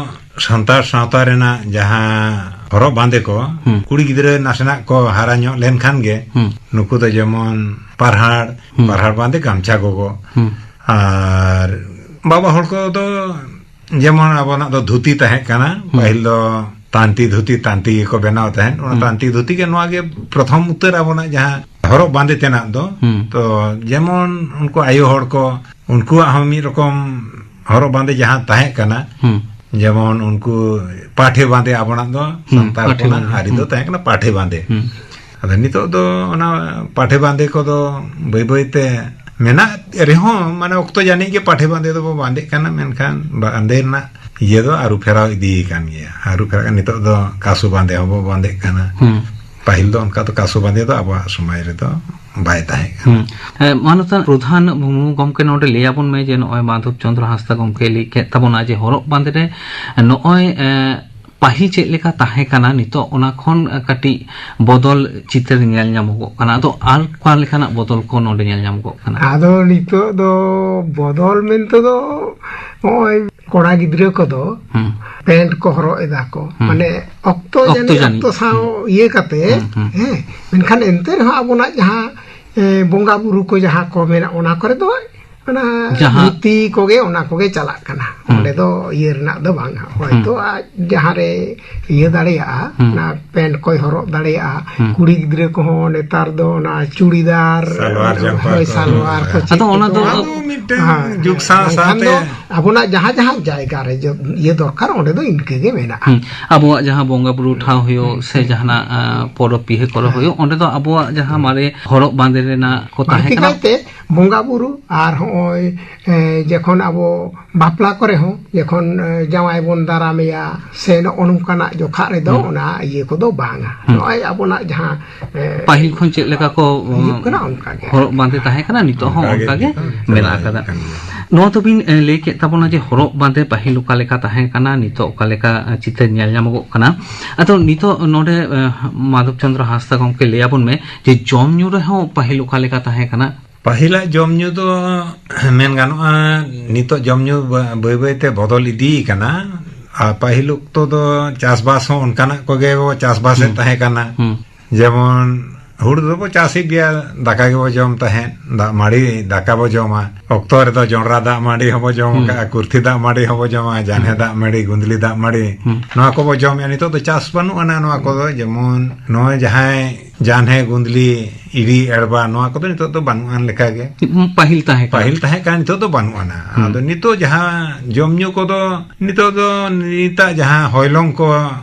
ᱥᱟᱱᱛᱟᱲ ᱥᱟᱶᱛᱟ ᱨᱮᱱᱟᱜ ᱡᱟᱦᱟᱸ ᱦᱚᱨᱚᱜ ᱵᱟᱸᱫᱮ ᱠᱚ, ᱦᱩᱸ᱾ ᱠᱩᱲᱤ ᱜᱤᱫᱽᱨᱟᱹ ᱱᱟᱥᱮᱱᱟᱜ ᱠᱚ ᱦᱟᱨᱟ ᱧᱚᱜ ᱞᱮᱱᱠᱷᱟᱱ ᱜᱮ, ᱦᱩᱸ᱾ ᱱᱩᱠᱩ ᱫᱚ ᱡᱮᱢᱚᱱ ᱯᱟᱨᱦᱟᱲ, ᱦᱩᱸ᱾ ᱯᱟᱨᱦᱟᱲ ᱵᱟᱸᱫᱮ, ᱜᱟᱢᱪᱷᱟ ᱜᱚᱜᱚ᱾ ᱦᱩᱸ᱾ ᱟᱨ ᱵᱟᱵᱟ ᱦᱚᱲ ᱠᱚᱫᱚ ᱡᱮᱢᱚᱱ ᱟᱵᱚᱱᱟᱜ ᱫᱚ ᱫᱷᱩᱛᱤ ᱛᱟᱦᱮᱸ ᱠᱟᱱᱟ, ᱦᱩᱸ᱾ ᱯᱟᱹᱦᱤᱞ ᱫᱚ ᱛᱟᱱᱛᱤ ᱫᱷᱩᱛᱤ, ᱛᱟᱱᱛᱤ ᱜᱮᱠᱚ ᱵᱮᱱᱟᱣ ᱛᱟᱦᱮᱸᱫ᱾ ᱚᱱᱟ ᱦᱩᱸ᱾ ᱛᱟᱱᱛᱤ ᱫᱷᱩᱛᱤ ᱜᱮ, ᱱᱚᱣᱟ ᱜᱮ ᱯᱨᱚᱛᱷᱚᱢ ᱩᱛᱟᱹᱨ ᱟᱵᱚᱱᱟᱜ ᱡᱟᱦᱟᱸ ᱦᱚᱨᱚᱜ ᱵᱟᱸᱫᱮ ᱛᱮᱱᱟᱜ ᱫᱚ᱾ ᱦᱩᱸ᱾ ᱛᱚ ᱡᱮᱢᱚᱱ ᱩᱱᱠᱩ ᱟᱭᱳ ᱦᱚᱲ ᱠᱚ, ᱩᱱᱠᱩᱣᱟᱜ ᱦᱚᱸ ᱢᱤᱫ ᱨᱚᱠᱚᱢ ᱦᱚᱨᱚᱜ ᱵᱟᱸᱫᱮ ᱡᱟᱦᱟᱸ ᱛᱟᱦᱮᱸ ᱠᱟᱱᱟ, ᱦᱩᱸ᱾ ᱡᱮᱢᱚᱱ ᱩᱱᱠᱩ ᱯᱟᱴᱷᱮ ᱵᱟᱸᱫᱮ ᱟᱵᱚᱱᱟᱜ ᱫᱚ ᱦᱩᱸ, ᱥᱟᱱᱛᱟᱲ ᱯᱟᱴᱷᱮ ᱦᱚᱯᱚᱱᱟᱜ ᱵᱟᱸᱫᱮ, ᱟᱹᱨᱤ ᱫᱚ ᱦᱩᱸ᱾ ᱛᱟᱦᱮᱸ ᱠᱟᱱᱟ ᱯᱟᱴᱷᱮ ᱵᱟᱸᱫᱮ᱾ ᱦᱩᱸ᱾ ᱟᱫᱚ ᱱᱤᱛᱚᱜ ᱫᱚ ᱚᱱᱟ ᱯᱟᱴᱷᱮ ᱵᱟᱸᱫᱮ ᱠᱚᱫᱚ ᱵᱟᱹᱭ ᱵᱟᱹᱭ ᱛᱮ ᱢᱮᱱᱟᱜ ᱨᱮᱦᱚᱸ, ᱢᱟᱱᱮ, ᱚᱠᱛᱚ ᱡᱟᱹᱱᱤᱡ ᱜᱮ ᱯᱟᱴᱷᱮ ᱵᱟᱸᱫᱮ ᱫᱚᱵᱚ ᱵᱟᱸᱫᱮᱜ ᱠᱟᱱᱟ, ᱢᱮᱱᱠᱷᱟᱱ ᱵᱟᱸᱫᱮ ᱨᱮᱱᱟᱜ ᱤᱭᱟᱹ ᱫᱚ ᱟᱹᱨᱩ ᱯᱷᱮᱨᱟᱣ ᱤᱫᱤ ᱟᱠᱟᱱ ᱜᱮᱭᱟ᱾ ᱟᱹᱨᱩ ᱯᱷᱮᱨᱟᱣ, ᱱᱤᱛᱚᱜ ᱫᱚ ᱠᱟᱥᱩ ᱵᱟᱸᱫᱮ ᱦᱚᱸᱵᱚ ᱵᱟᱸᱫᱮᱜ ᱠᱟᱱᱟ᱾ ᱦᱩᱸ᱾ ᱯᱟᱹᱦᱤᱞ ᱫᱚ ᱚᱱᱠᱟ ᱫᱚ ᱠᱟᱥᱩ ᱵᱟᱸᱫᱮ ᱫᱚ ᱟᱵᱚᱣᱟᱜ ᱥᱚᱢᱟᱡᱽ ᱨᱮᱫᱚ ᱵᱟᱭ ᱛᱟᱦᱮᱸ ᱠᱟᱱᱟ᱾ ᱦᱩᱸ᱾ ᱮ, ᱢᱟᱱᱚᱛᱟᱱ ᱯᱨᱚᱫᱷᱟᱱ ᱢᱩᱨᱢᱩ ᱜᱚᱢᱠᱮ, ᱱᱚᱰᱮ ᱞᱟᱹᱭ ᱟᱵᱚᱱ ᱢᱮ ᱡᱮ ᱱᱚᱜᱼᱚᱭ ᱢᱟᱫᱷᱚᱵ ᱪᱚᱸᱫᱽᱨᱚ ᱦᱟᱸᱥᱫᱟ ᱜᱚᱢᱠᱮ ᱞᱟᱹᱭ ᱠᱮᱫ ᱛᱟᱵᱚᱱᱟ ᱡᱮ ᱦᱚᱨᱚᱜ ᱵᱟᱸᱫᱮ ᱨᱮ ᱱᱚᱜᱼᱚᱭ, ᱮ, ᱯᱟᱹᱦᱤᱞ ᱪᱮᱫ ᱞᱮᱠᱟ ᱛᱟᱦᱮᱸ ᱠᱟᱱᱟ, ᱱᱤᱛᱚᱜ ᱚᱱᱟ ᱠᱷᱚᱱ ᱠᱟᱹᱴᱤᱡ ᱵᱚᱫᱚᱞ ᱪᱤᱛᱟᱹᱨ ᱧᱮᱞ ᱧᱟᱢᱚᱜᱚᱜ ᱠᱟᱱᱟ᱾ ᱟᱫᱚ ᱟᱨ ᱚᱠᱟ ᱞᱮᱠᱟᱱᱟᱜ ᱵᱚᱫᱚᱞ ᱠᱚ ᱱᱚᱰᱮ ᱧᱮᱞ ᱧᱟᱢᱚᱜᱚᱜ ᱠᱟᱱᱟ? ᱟᱫᱚ ᱱᱤᱛᱚᱜ ᱫᱚ ᱵᱚᱫᱚᱞ ᱢᱮᱱᱛᱮ ᱫᱚ ᱱᱚᱜᱼᱚᱭ ᱠᱚᱲᱟ ᱜᱤᱫᱽᱨᱟᱹ ᱠᱚᱫᱚ ᱦᱩᱸ᱾ ᱯᱮᱱᱴ ᱠᱚ ᱦᱚᱨᱚᱜ ᱮᱫᱟ ᱠᱚ᱾ ᱦᱩᱸ᱾ ᱢᱟᱱᱮ ᱚᱠᱛᱚ ᱚᱠᱛᱚ ᱡᱟᱹᱱᱤᱡ ᱡᱟᱹᱱᱤᱡ᱾ ᱚᱠᱛᱚ ᱥᱟᱶ ᱦᱩᱸ᱾ ᱤᱭᱟᱹ ᱠᱟᱛᱮ, ᱦᱩᱸ, ᱦᱩᱸ᱾ ᱦᱮᱸ, ᱢᱮᱱᱠᱷᱟᱱ ᱮᱱᱛᱮ ᱨᱮᱦᱚᱸ ᱟᱵᱚᱱᱟᱜ ᱡᱟᱦᱟᱸ, ᱮ, ᱵᱚᱸᱜᱟ ᱵᱩᱨᱩ ᱠᱚ ᱡᱟᱦᱟᱸ ᱠᱚ ᱢᱮᱱᱟᱜ, ᱚᱱᱟ ᱠᱚᱨᱮ ᱫᱚ ᱚᱱᱟ ᱡᱟᱦᱟᱸ ᱫᱷᱩᱛᱤ ᱠᱚᱜᱮ, ᱚᱱᱟ ᱠᱚᱜᱮ ᱪᱟᱞᱟᱜ ᱠᱟᱱᱟ᱾ ᱦᱩᱸ᱾ ᱚᱸᱰᱮ ᱫᱚ ᱤᱭᱟᱹ ᱨᱮᱱᱟᱜ ᱫᱚ ᱵᱟᱝ᱾ ᱦᱚᱭᱛᱳ ᱦᱩᱸ᱾ ᱟᱡ ᱡᱟᱦᱟᱸ ᱨᱮ ᱤᱭᱟᱹ ᱫᱟᱲᱮᱭᱟᱜᱼᱟ, ᱦᱩᱸ᱾ ᱚᱱᱟ ᱯᱮᱱᱴ ᱠᱚᱭ ᱦᱚᱨᱚᱜ ᱫᱟᱲᱮᱭᱟᱜᱼᱟ᱾ ᱦᱩᱸ᱾ ᱠᱩᱲᱤ ᱜᱤᱫᱽᱨᱟᱹ ᱠᱚᱦᱚᱸ ᱱᱮᱛᱟᱨ ᱫᱚ ᱚᱱᱟ ᱪᱩᱲᱤᱫᱟᱨ, ᱥᱟᱞᱣᱟᱨ ᱡᱟᱢᱯᱟ ᱦᱳᱭ, ᱠᱚ᱾ ᱥᱟᱞᱣᱟᱨ ᱠᱚ ᱦᱩᱸ᱾ ᱪᱮᱫ ᱟᱫᱚ ᱚᱱᱟ ᱠᱚ ᱫᱚ ᱚᱱᱟ ᱫᱚ ᱢᱤᱫᱴᱟᱝ ᱦᱮᱸ, ᱡᱩᱜᱽ ᱦᱮᱸ᱾ ᱥᱟᱶ ᱢᱮᱱᱠᱷᱟᱱ ᱥᱟᱶᱛᱮ ᱫᱚ ᱟᱵᱚᱱᱟᱜ ᱡᱟᱦᱟᱸ ᱡᱟᱦᱟᱸ ᱡᱟᱭᱜᱟ ᱨᱮ ᱡᱚ-, ᱤᱭᱟᱹ ᱫᱚᱨᱠᱟᱨ, ᱚᱸᱰᱮ ᱫᱚ ᱤᱱᱠᱟᱹ ᱜᱮ ᱢᱮᱱᱟᱜᱼᱟ᱾ ᱦᱩᱸ᱾ ᱟᱵᱚᱣᱟᱜ ᱡᱟᱦᱟᱸ ᱵᱚᱸᱜᱟ ᱵᱩᱨᱩ ᱴᱷᱟᱶ ᱦᱩᱭᱩᱜ ᱦᱩᱸ᱾ ᱥᱮ ᱡᱟᱦᱟᱱᱟᱜ, ᱟ, ᱯᱚᱨᱚᱵᱽ ᱯᱤᱦᱟᱹ ᱠᱚᱨᱮ ᱦᱮᱸ᱾ ᱦᱩᱭᱩᱜ, ᱚᱸᱰᱮ ᱫᱚ ᱟᱵᱚᱣᱟᱜ ᱡᱟᱦᱟᱸ ᱢᱟᱨᱮ ᱦᱚᱨᱚᱜ ᱵᱟᱸᱫᱮ ᱨᱮᱱᱟᱜ ᱠᱚ ᱛᱟᱦᱮᱸ ᱵᱟᱹᱲᱛᱤ ᱠᱟᱱᱟ᱾ ᱠᱟᱭᱛᱮ ᱵᱚᱸᱜᱟ ᱵᱩᱨᱩ ᱟᱨ ᱦᱚᱸᱜᱼᱚᱭ, ᱮ, ᱡᱚᱠᱷᱚᱱ ᱟᱵᱚ ᱵᱟᱯᱞᱟ ᱠᱚᱨᱮ ᱡᱚᱠᱷᱚᱱ ᱡᱟᱶᱟᱭ ᱵᱚᱱ ᱫᱟᱨᱟᱢᱮᱭᱟ ᱥᱮ ᱱᱚᱜᱼᱚ ᱱᱚᱝᱠᱟᱱᱟᱜ ᱡᱚᱠᱷᱟ ᱨᱮᱫᱚ ᱚᱱᱟ ᱤᱭᱟᱹ ᱠᱚᱫᱚ ᱵᱟᱝᱟ᱾ ᱱᱚᱜᱼᱚᱭ ᱟᱵᱚᱱᱟᱜ ᱡᱟᱦᱟᱸ ᱯᱟᱹᱦᱤᱞ ᱠᱷᱚᱱ ᱪᱮᱫ ᱞᱮᱠᱟ ᱠᱚ ᱦᱤᱡᱩᱜ ᱠᱟᱱᱟ, ᱚᱱᱠᱟ ᱜᱮ ᱦᱚᱨᱚᱜ ᱵᱟᱸᱫᱮ ᱛᱟᱦᱮᱸ ᱠᱟᱱᱟ, ᱱᱤᱛᱚᱜ ᱦᱚᱸ ᱚᱱᱠᱟ ᱜᱮ ᱢᱮᱱᱟᱜ ᱟᱠᱟᱫᱟ᱾ ᱱᱚᱣᱟ ᱫᱚᱵᱤᱱ ᱞᱟᱹᱭ ᱠᱮᱫ ᱛᱟᱵᱚᱱᱟ ᱡᱮ ᱦᱚᱨᱚᱜ ᱵᱟᱸᱫᱮ ᱯᱟᱹᱦᱤᱞ ᱚᱠᱟ ᱞᱮᱠᱟ ᱛᱟᱦᱮᱸ ᱠᱟᱱᱟ, ᱱᱤᱛᱚᱜ ᱚᱠᱟ ᱞᱮᱠᱟ ᱪᱤᱛᱟᱹᱨ ᱧᱮᱞ ᱧᱟᱢᱚᱜᱚᱜ ᱠᱟᱱᱟ᱾ ᱟᱫᱚ ᱱᱤᱛᱚᱜ ᱱᱚᱰᱮ ᱢᱟᱫᱷᱚᱵ ᱪᱚᱸᱫᱽᱨᱚ ᱦᱟᱸᱥᱫᱟ ᱜᱚᱢᱠᱮ, ᱞᱟᱹᱭ ᱟᱵᱚᱱ ᱢᱮ ᱡᱮ ᱡᱚᱢ ᱧᱩ ᱨᱮᱦᱚᱸ ᱯᱟᱹᱦᱤᱞ ᱚᱠᱟ ᱞᱮᱠᱟ ᱛᱟᱦᱮᱸ ᱠᱟᱱᱟ? ᱯᱟᱹᱦᱤᱞᱟᱜ ᱡᱚᱢ ᱧᱩ ᱫᱚ ᱢᱮᱱ ᱜᱟᱱᱚᱜᱼᱟ, ᱱᱤᱛᱚᱜ ᱡᱚᱢ ᱧᱩ ᱵᱟᱹᱭ ᱵᱟᱹᱭᱛᱮ ᱵᱚᱫᱚᱞ ᱤᱫᱤ ᱠᱟᱱᱟ᱾ ᱟᱨ ᱯᱟᱹᱦᱤᱞ ᱚᱠᱛᱚ ᱫᱚ ᱪᱟᱥᱵᱟᱥ ᱦᱚᱸ ᱚᱱᱠᱟᱱᱟᱜ ᱠᱚᱜᱮ ᱵᱚ ᱪᱟᱥᱵᱟᱥᱮᱫ ᱛᱟᱦᱮᱸ ᱠᱟᱱᱟ᱾ ᱡᱮᱢᱚᱱ ᱦᱩᱲᱩ ᱫᱚᱵᱚ ᱪᱟᱥᱮᱫ ᱜᱮᱭᱟ, ᱫᱟᱠᱟ ᱜᱮᱵᱚ ᱡᱚᱢ ᱛᱟᱦᱮᱸᱫ, ᱫᱟᱜ ᱢᱟᱹᱲᱤ ᱫᱟᱠᱟ ᱵᱚ ᱡᱚᱢᱟ᱾ ᱚᱠᱛᱚ ᱨᱮᱫᱚ ᱡᱚᱸᱰᱨᱟ ᱫᱟᱜ ᱢᱟᱹᱲᱤ ᱦᱚᱸᱵᱚ ᱡᱚᱢ ᱟᱠᱟᱫᱼᱟ, ᱠᱩᱨᱛᱷᱤ ᱫᱟᱜ ᱢᱟᱹᱲᱤ ᱦᱚᱸᱵᱚ ᱡᱚᱢᱟ, ᱡᱟᱱᱦᱮ ᱫᱟᱜ ᱢᱟᱹᱲᱤ, ᱜᱩᱸᱫᱽᱞᱤ ᱫᱟᱜ ᱢᱟᱹᱲᱤ, ᱱᱚᱣᱟ ᱠᱚᱵᱚ ᱡᱚᱢᱮᱫᱼᱟ᱾ ᱱᱤᱛᱚᱜ ᱫᱚ ᱪᱟᱥ ᱵᱟᱹᱱᱩᱜ ᱟᱱᱟ ᱱᱚᱣᱟ ᱠᱚᱫᱚ᱾ ᱡᱮᱢᱚᱱ ᱱᱚᱜᱼᱚᱭ ᱡᱟᱦᱟᱸᱭ ᱡᱟᱱᱦᱮ, ᱜᱩᱸᱫᱽᱞᱤ, ᱤᱲᱤ, ᱮᱲᱵᱟ, ᱱᱚᱣᱟ ᱠᱚᱫᱚ ᱱᱤᱛᱚᱜ ᱫᱚ ᱵᱟᱹᱱᱩᱜ ᱟᱱ ᱞᱮᱠᱟᱜᱮ᱾ ᱯᱟᱹᱦᱤᱞ ᱛᱟᱦᱮᱸ ᱠᱟᱱᱟ᱾ ᱯᱟᱹᱦᱤᱞ ᱛᱟᱦᱮᱸ ᱠᱟᱱᱟ, ᱱᱤᱛᱚᱜ ᱫᱚ ᱵᱟᱹᱱᱩᱜ ᱟᱱᱟ᱾ ᱟᱫᱚ ᱱᱤᱛᱚᱜ ᱡᱟᱦᱟᱸ ᱡᱚᱢ ᱧᱩ ᱠᱚᱫᱚ, ᱱᱤᱛᱚᱜ ᱫᱚ ᱱᱤᱛᱟᱜ ᱡᱟᱦᱟᱸ ᱦᱚᱭᱞᱚᱝ ᱠᱚ,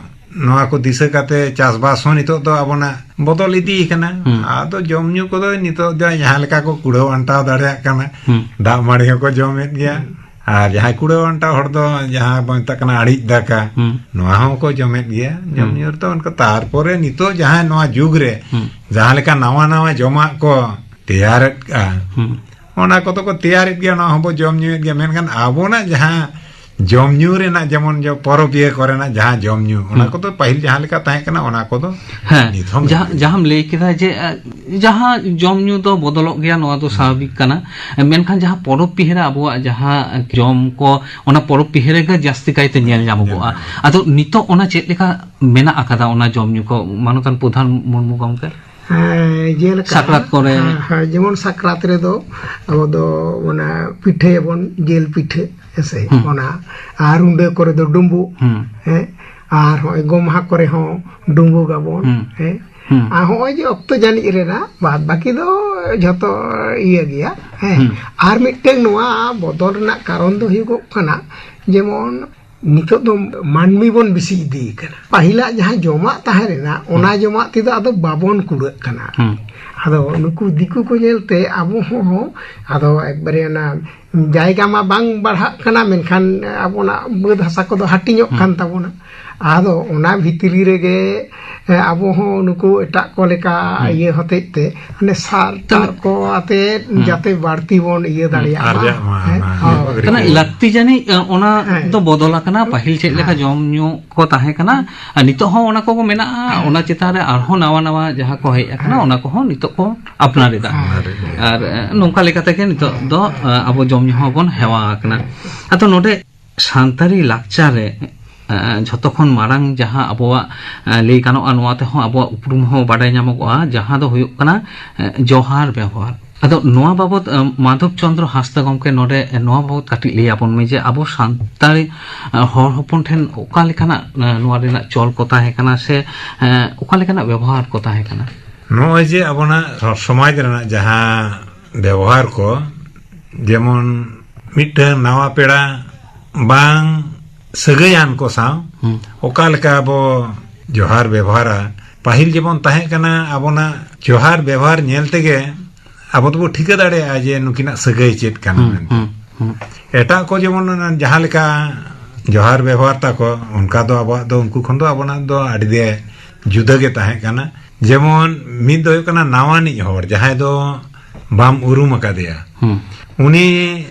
ᱱᱚᱣᱟ ᱠᱚ ᱫᱤᱥᱟᱹ ᱠᱟᱛᱮ ᱪᱟᱥᱵᱟᱥ ᱦᱚᱸ ᱱᱤᱛᱚᱜ ᱫᱚ ᱟᱵᱚᱱᱟᱜ ᱵᱚᱫᱚᱞ ᱤᱫᱤ ᱠᱟᱱᱟ᱾ ᱟᱫᱚ ᱡᱚᱢ ᱧᱩ ᱠᱚᱫᱚ ᱱᱤᱛᱚᱜ ᱫᱚ ᱡᱟᱦᱟᱸ ᱞᱮᱠᱟ ᱠᱚ ᱠᱩᱲᱟᱹᱣ ᱟᱱᱴᱟᱣ ᱫᱟᱲᱮᱭᱟᱜ ᱠᱟᱱᱟ, ᱫᱟᱜ ᱢᱟᱹᱲᱤ ᱦᱚᱸᱠᱚ ᱡᱚᱢᱮᱫ ᱜᱮᱭᱟ᱾ ᱟᱨ ᱡᱟᱦᱟᱸᱭ ᱠᱩᱲᱟᱹᱣ ᱟᱱᱴᱟᱣ ᱦᱚᱲ ᱫᱚ ᱡᱟᱦᱟᱸ ᱵᱚᱱ ᱢᱮᱛᱟᱜ ᱠᱟᱱᱟ ᱟᱹᱲᱤᱡ ᱫᱟᱠᱟ, ᱱᱚᱣᱟ ᱦᱚᱸᱠᱚ ᱡᱚᱢᱮᱫ ᱜᱮᱭᱟ᱾ ᱡᱚᱢ ᱧᱩ ᱨᱮᱫᱚ ᱚᱱᱠᱟ, ᱛᱟᱨᱯᱚᱨᱮ ᱱᱤᱛᱚᱜ ᱡᱟᱦᱟᱸ ᱱᱚᱣᱟ ᱡᱩᱜᱽ ᱨᱮ ᱡᱟᱦᱟᱸ ᱞᱮᱠᱟ ᱱᱟᱣᱟ ᱱᱟᱣᱟ ᱡᱚᱢᱟᱜ ᱠᱚ ᱛᱮᱭᱟᱨᱮᱫ ᱠᱟᱱ, ᱚᱱᱟ ᱠᱚᱫᱚ ᱠᱚ ᱛᱮᱭᱟᱨᱮᱫ ᱜᱮᱭᱟ, ᱚᱱᱟ ᱦᱚᱸᱵᱚ ᱡᱚᱢ ᱧᱩᱭᱮᱫ ᱜᱮᱭᱟ᱾ ᱢᱮᱱᱠᱷᱟᱱ ᱟᱵᱚᱱᱟᱜ ᱡᱟᱦᱟᱸ ᱡᱚᱢ ᱧᱩ ᱨᱮᱱᱟᱜ, ᱡᱮᱢᱚᱱ ᱡᱚ-, ᱯᱚᱨᱚᱵᱽ ᱤᱭᱟᱹ ᱠᱚᱨᱮᱱᱟᱜ ᱡᱟᱦᱟᱸ ᱡᱚᱢ ᱧᱩ, ᱚᱱᱟ ᱠᱚᱫᱚ ᱯᱟᱹᱦᱤᱞ ᱡᱟᱦᱟᱸ ᱞᱮᱠᱟ ᱛᱟᱦᱮᱸ ᱠᱟᱱᱟ, ᱚᱱᱟ ᱠᱚᱫᱚ ᱦᱮᱸ, ᱱᱤᱛ ᱦᱚᱸ ᱡᱟᱦᱟᱸ, ᱢᱮᱱᱟᱜ ᱜᱮᱭᱟ᱾ ᱡᱟᱦᱟᱸᱢ ᱞᱟᱹᱭ ᱠᱮᱫᱟ ᱡᱮ, ᱟ, ᱡᱟᱦᱟᱸ ᱡᱚᱢ ᱧᱩ ᱫᱚ ᱵᱚᱫᱚᱞᱚᱜ ᱜᱮᱭᱟ, ᱱᱚᱣᱟ ᱫᱚ ᱥᱟᱵᱷᱟᱵᱤᱠ ᱠᱟᱱᱟ᱾ ᱢᱮᱱᱠᱷᱟᱱ ᱡᱟᱦᱟᱸ ᱯᱚᱨᱚᱵᱽ ᱯᱤᱦᱟᱹ ᱨᱮ ᱟᱵᱚᱣᱟᱜ ᱡᱟᱦᱟᱸ ᱡᱚᱢ ᱠᱚ, ᱚᱱᱟ ᱯᱚᱨᱚᱵᱽ ᱯᱤᱦᱟᱹ ᱨᱮᱜᱮ ᱡᱟᱹᱥᱛᱤ ᱠᱟᱭᱛᱮ ᱧᱮᱞ ᱧᱟᱢᱚᱜᱚᱜᱼᱟ᱾ ᱧᱮᱞ ᱧᱟᱢᱚᱜᱼᱟ᱾ ᱟᱫᱚ ᱱᱤᱛᱚᱜ ᱚᱱᱟ ᱪᱮᱫ ᱞᱮᱠᱟ ᱢᱮᱱᱟᱜ ᱟᱠᱟᱫᱟ, ᱚᱱᱟ ᱡᱚᱢ ᱧᱩ ᱠᱚ, ᱢᱟᱱᱚᱛᱟᱱ ᱯᱨᱚᱫᱷᱟᱱ ᱢᱩᱨᱢᱩ ᱜᱚᱢᱠᱮ? ᱦᱮᱸ, ᱡᱮᱞᱮᱠᱟ ᱥᱟᱠᱨᱟᱛ ᱠᱚᱨᱮ᱾ ᱦᱮᱸ, ᱦᱮᱸ, ᱡᱮᱢᱚᱱ ᱥᱟᱠᱨᱟᱛ ᱨᱮᱫᱚ ᱟᱵᱚ ᱫᱚ ᱚᱱᱟ ᱯᱤᱴᱷᱟᱹᱭᱟᱵᱚᱱ, ᱡᱤᱞ ᱯᱤᱴᱷᱟᱹ, ᱦᱮᱸᱥᱮ? ᱦᱩᱸ᱾ ᱚᱱᱟ, ᱟᱨ ᱨᱩᱸᱰᱟᱹ ᱠᱚᱨᱮ ᱫᱚ ᱰᱩᱸᱵᱩᱜ, ᱦᱩᱸ᱾ ᱦᱮᱸ, ᱟᱨ ᱦᱚᱸᱜᱼᱚᱭ ᱜᱚᱢᱦᱟ ᱠᱚᱨᱮ ᱦᱚᱸ ᱰᱩᱸᱵᱩᱜ ᱟᱵᱚᱱ, ᱦᱩᱸ᱾ ᱦᱮᱸ᱾ ᱦᱩᱸ᱾ ᱟᱨ ᱦᱚᱸᱜᱼᱚᱭ ᱡᱮ ᱚᱠᱛᱚ ᱡᱟᱹᱱᱤᱡ ᱨᱮᱱᱟᱜ ᱵᱟᱫ ᱵᱟᱹᱠᱤ ᱫᱚ ᱡᱷᱚᱛᱚ ᱤᱭᱟᱹ ᱜᱮᱭᱟ, ᱦᱮᱸ᱾ ᱦᱩᱸ᱾ ᱟᱨ ᱢᱤᱫᱴᱟᱝ ᱱᱚᱣᱟ ᱵᱚᱫᱚᱞ ᱨᱮᱱᱟᱜ ᱠᱟᱨᱚᱱ ᱫᱚ ᱦᱩᱭᱩᱜᱚᱜ ᱠᱟᱱᱟ, ᱡᱮᱢᱚᱱ ᱱᱤᱛᱚᱜ ᱫᱚ ᱢᱟᱹᱱᱢᱤ ᱵᱚᱱ ᱵᱮᱥᱤ ᱤᱫᱤ ᱠᱟᱱᱟ᱾ ᱯᱟᱹᱦᱤᱞᱟᱜ ᱡᱟᱦᱟᱸ ᱡᱚᱢᱟᱜ ᱛᱟᱦᱮᱸ ᱞᱮᱱᱟ, ᱚᱱᱟ ᱦᱩᱸ᱾ ᱡᱚᱢᱟᱜ ᱛᱮᱫᱚ ᱟᱫᱚ ᱵᱟᱵᱚᱱ ᱠᱩᱲᱟᱹᱜ ᱠᱟᱱᱟ᱾ ᱦᱩᱸ᱾ ᱟᱫᱚ ᱱᱩᱠᱩ ᱫᱤᱠᱩ ᱠᱚ ᱧᱮᱞᱛᱮ ᱟᱵᱚ ᱦᱚᱸ ᱟᱫᱚ ᱮᱠᱵᱟᱨᱮ ᱚᱱᱟ ᱡᱟᱭᱜᱟ ᱢᱟ ᱵᱟᱝ ᱵᱟᱲᱦᱟᱜ ᱠᱟᱱᱟ, ᱢᱮᱱᱠᱷᱟᱱ ᱟᱵᱚᱱᱟᱜ ᱵᱟᱹᱫᱽ ᱦᱟᱥᱟ ᱠᱚᱫᱚ ᱦᱟᱹᱴᱤᱧᱚᱜ ᱠᱟᱱ ᱛᱟᱵᱚᱱᱟ᱾ ᱟᱫᱚ ᱚᱱᱟ ᱵᱷᱤᱛᱨᱤ ᱨᱮᱜᱮ ᱟᱵᱚ ᱦᱚᱸ ᱱᱩᱠᱩ ᱮᱴᱟᱜ ᱠᱚ ᱞᱮᱠᱟ ᱤᱭᱟᱹ ᱦᱚᱛᱮᱡ ᱛᱮ ᱢᱟᱱᱮ ᱥᱟᱨ ᱴᱟᱨ ᱠᱚ ᱟᱛᱮ ᱡᱟᱛᱮ ᱵᱟᱹᱲᱛᱤ ᱵᱚᱱ ᱤᱭᱟᱹ ᱫᱟᱲᱮᱭᱟᱜ ᱢᱟ᱾ ᱟᱨᱡᱟᱜ ᱢᱟ, ᱦᱮᱸ, ᱚᱱᱟ ᱦᱳᱭ᱾ ᱠᱟᱱᱟ ᱞᱟᱹᱠᱛᱤ ᱡᱟᱹᱱᱤᱡ, ᱚᱱᱟ ᱦᱮᱸ᱾ ᱫᱚ ᱵᱚᱫᱚᱞ ᱟᱠᱟᱱᱟ᱾ ᱯᱟᱹᱦᱤᱞ ᱪᱮᱫ ᱞᱮᱠᱟ ᱦᱮᱸ᱾ ᱡᱚᱢ ᱧᱩ ᱠᱚ ᱛᱟᱦᱮᱸ ᱠᱟᱱᱟ, ᱟᱨ ᱱᱤᱛᱚᱜ ᱦᱚᱸ ᱚᱱᱟ ᱠᱚᱠᱚ ᱢᱮᱱᱟᱜᱼᱟ᱾ ᱚᱱᱟ ᱪᱮᱛᱟᱱ ᱨᱮ ᱟᱨᱦᱚᱸ ᱱᱟᱣᱟ ᱱᱟᱣᱟ ᱡᱟᱦᱟᱸ ᱠᱚ ᱦᱮᱡ ᱟᱠᱟᱱᱟ, ᱦᱮᱸ᱾ ᱚᱱᱟ ᱠᱚᱦᱚᱸ ᱱᱤᱛᱚᱜ ᱠᱚ ᱟᱯᱱᱟᱨ ᱮᱫᱟ᱾ ᱟᱯᱱᱟᱨ ᱮᱫᱟ᱾ ᱟᱨ, ᱮ, ᱱᱚᱝᱠᱟ ᱞᱮᱠᱟ ᱛᱮᱜᱮ ᱱᱤᱛᱚᱜ ᱫᱚ, ᱮ, ᱟᱵᱚ ᱡᱚᱢ ᱧᱩ ᱦᱚᱸ ᱵᱚᱱ ᱦᱮᱣᱟ ᱟᱠᱟᱱᱟ᱾ ᱟᱫᱚ ᱱᱚᱰᱮ ᱥᱟᱱᱛᱟᱲᱤ ᱞᱟᱠᱪᱟᱨ ᱨᱮ, ᱮ, ᱡᱷᱚᱛᱚ ᱠᱷᱚᱱ ᱢᱟᱲᱟᱝ ᱡᱟᱦᱟᱸ ᱟᱵᱚᱣᱟᱜ, ᱮ, ᱞᱟᱹᱭ ᱜᱟᱱᱚᱜᱼᱟ, ᱱᱚᱣᱟ ᱛᱮᱦᱚᱸ ᱟᱵᱚᱣᱟᱜ ᱩᱯᱨᱩᱢ ᱦᱚᱸ ᱵᱟᱰᱟᱭ ᱧᱟᱢᱚᱜᱚᱜᱼᱟ, ᱡᱟᱦᱟᱸ ᱫᱚ ᱦᱩᱭᱩᱜ ᱠᱟᱱᱟ, ᱮ, ᱡᱚᱦᱟᱨ ᱵᱮᱣᱦᱟᱨ᱾ ᱟᱫᱚ ᱱᱚᱣᱟ ᱵᱟᱵᱚᱛ, ᱮ, ᱢᱟᱫᱷᱚᱵ ᱪᱚᱸᱫᱽᱨᱚ ᱦᱟᱸᱥᱫᱟ ᱜᱚᱢᱠᱮ, ᱱᱚᱰᱮ, ᱮ, ᱱᱚᱣᱟ ᱵᱟᱵᱚᱛ ᱠᱟᱹᱴᱤᱡ ᱞᱟᱹᱭ ᱟᱵᱚᱱ ᱢᱮ ᱡᱮ ᱟᱵᱚ ᱥᱟᱱᱛᱟᱲᱤ, ᱮ, ᱦᱚᱲ ᱦᱚᱯᱚᱱ ᱴᱷᱮᱱ ᱚᱠᱟ ᱞᱮᱠᱟᱱᱟᱜ, ᱮ, ᱱᱚᱣᱟ ᱨᱮᱱᱟᱜ ᱪᱚᱞ ᱠᱚ ᱛᱟᱦᱮᱸ ᱠᱟᱱᱟ ᱥᱮ, ᱮ, ᱚᱠᱟ ᱞᱮᱠᱟᱱᱟᱜ ᱵᱮᱵᱚᱦᱟᱨ ᱠᱚ ᱛᱟᱦᱮᱸ ᱠᱟᱱᱟ? ᱱᱚᱜᱼᱚᱭ ᱡᱮ ᱟᱵᱚᱱᱟᱜ ᱥᱚ-, ᱥᱚᱢᱟᱡᱽ ᱨᱮᱱᱟᱜ ᱡᱟᱦᱟᱸ ᱵᱮᱵᱚᱦᱟᱨ ᱠᱚ, ᱡᱮᱢᱚᱱ ᱢᱤᱫᱴᱟᱝ ᱱᱟᱣᱟ ᱯᱮᱲᱟ ᱵᱟᱝ ᱥᱟᱹᱜᱟᱹᱭᱟᱱ ᱠᱚ ᱥᱟᱶ ᱦᱩᱸ᱾ ᱚᱠᱟ ᱞᱮᱠᱟ ᱟᱵᱚ ᱡᱚᱦᱟᱨ ᱵᱮᱵᱚᱦᱟᱨᱟ, ᱯᱟᱹᱦᱤᱞ ᱡᱮᱢᱚᱱ ᱛᱟᱦᱮᱸ ᱠᱟᱱᱟ, ᱟᱵᱚᱱᱟᱜ ᱡᱚᱦᱟᱨ ᱵᱮᱵᱚᱦᱟᱨ ᱧᱮᱞ ᱛᱮᱜᱮ ᱟᱵᱚ ᱫᱚᱵᱚ ᱴᱷᱤᱠᱟᱹ ᱫᱟᱲᱮᱭᱟᱜᱼᱟ ᱡᱮ ᱱᱩᱠᱤᱱᱟᱜ ᱥᱟᱹᱜᱟᱹᱭ ᱪᱮᱫ ᱠᱟᱱᱟ ᱦᱩᱸ, ᱢᱮᱱᱛᱮ᱾ ᱦᱩᱸ, ᱦᱩᱸ᱾ ᱮᱴᱟᱜ ᱠᱚ ᱡᱮᱢᱚᱱ ᱚᱱᱟ ᱡᱟᱦᱟᱸ ᱞᱮᱠᱟ ᱡᱚᱦᱟᱨ ᱵᱮᱵᱚᱦᱟᱨ ᱛᱟᱠᱚ, ᱚᱱᱠᱟ ᱫᱚ ᱟᱵᱚᱣᱟᱜ ᱫᱚ, ᱩᱱᱠᱩ ᱠᱷᱚᱱ ᱫᱚ ᱟᱵᱚᱱᱟᱜ ᱫᱚ ᱟᱹᱰᱤ ᱜᱮ ᱡᱩᱫᱟᱹ ᱜᱮ ᱛᱟᱦᱮᱸ ᱠᱟᱱᱟ᱾ ᱡᱮᱢᱚᱱ ᱢᱤᱫ ᱫᱚ ᱦᱩᱭᱩᱜ ᱠᱟᱱᱟ ᱱᱟᱣᱟᱱᱤᱡ ᱦᱚᱲ, ᱡᱟᱦᱟᱸᱭ ᱫᱚ ᱵᱟᱢ ᱩᱨᱩᱢ ᱟᱠᱟᱫᱮᱭᱟ᱾ ᱦᱩᱸ᱾ ᱩᱱᱤ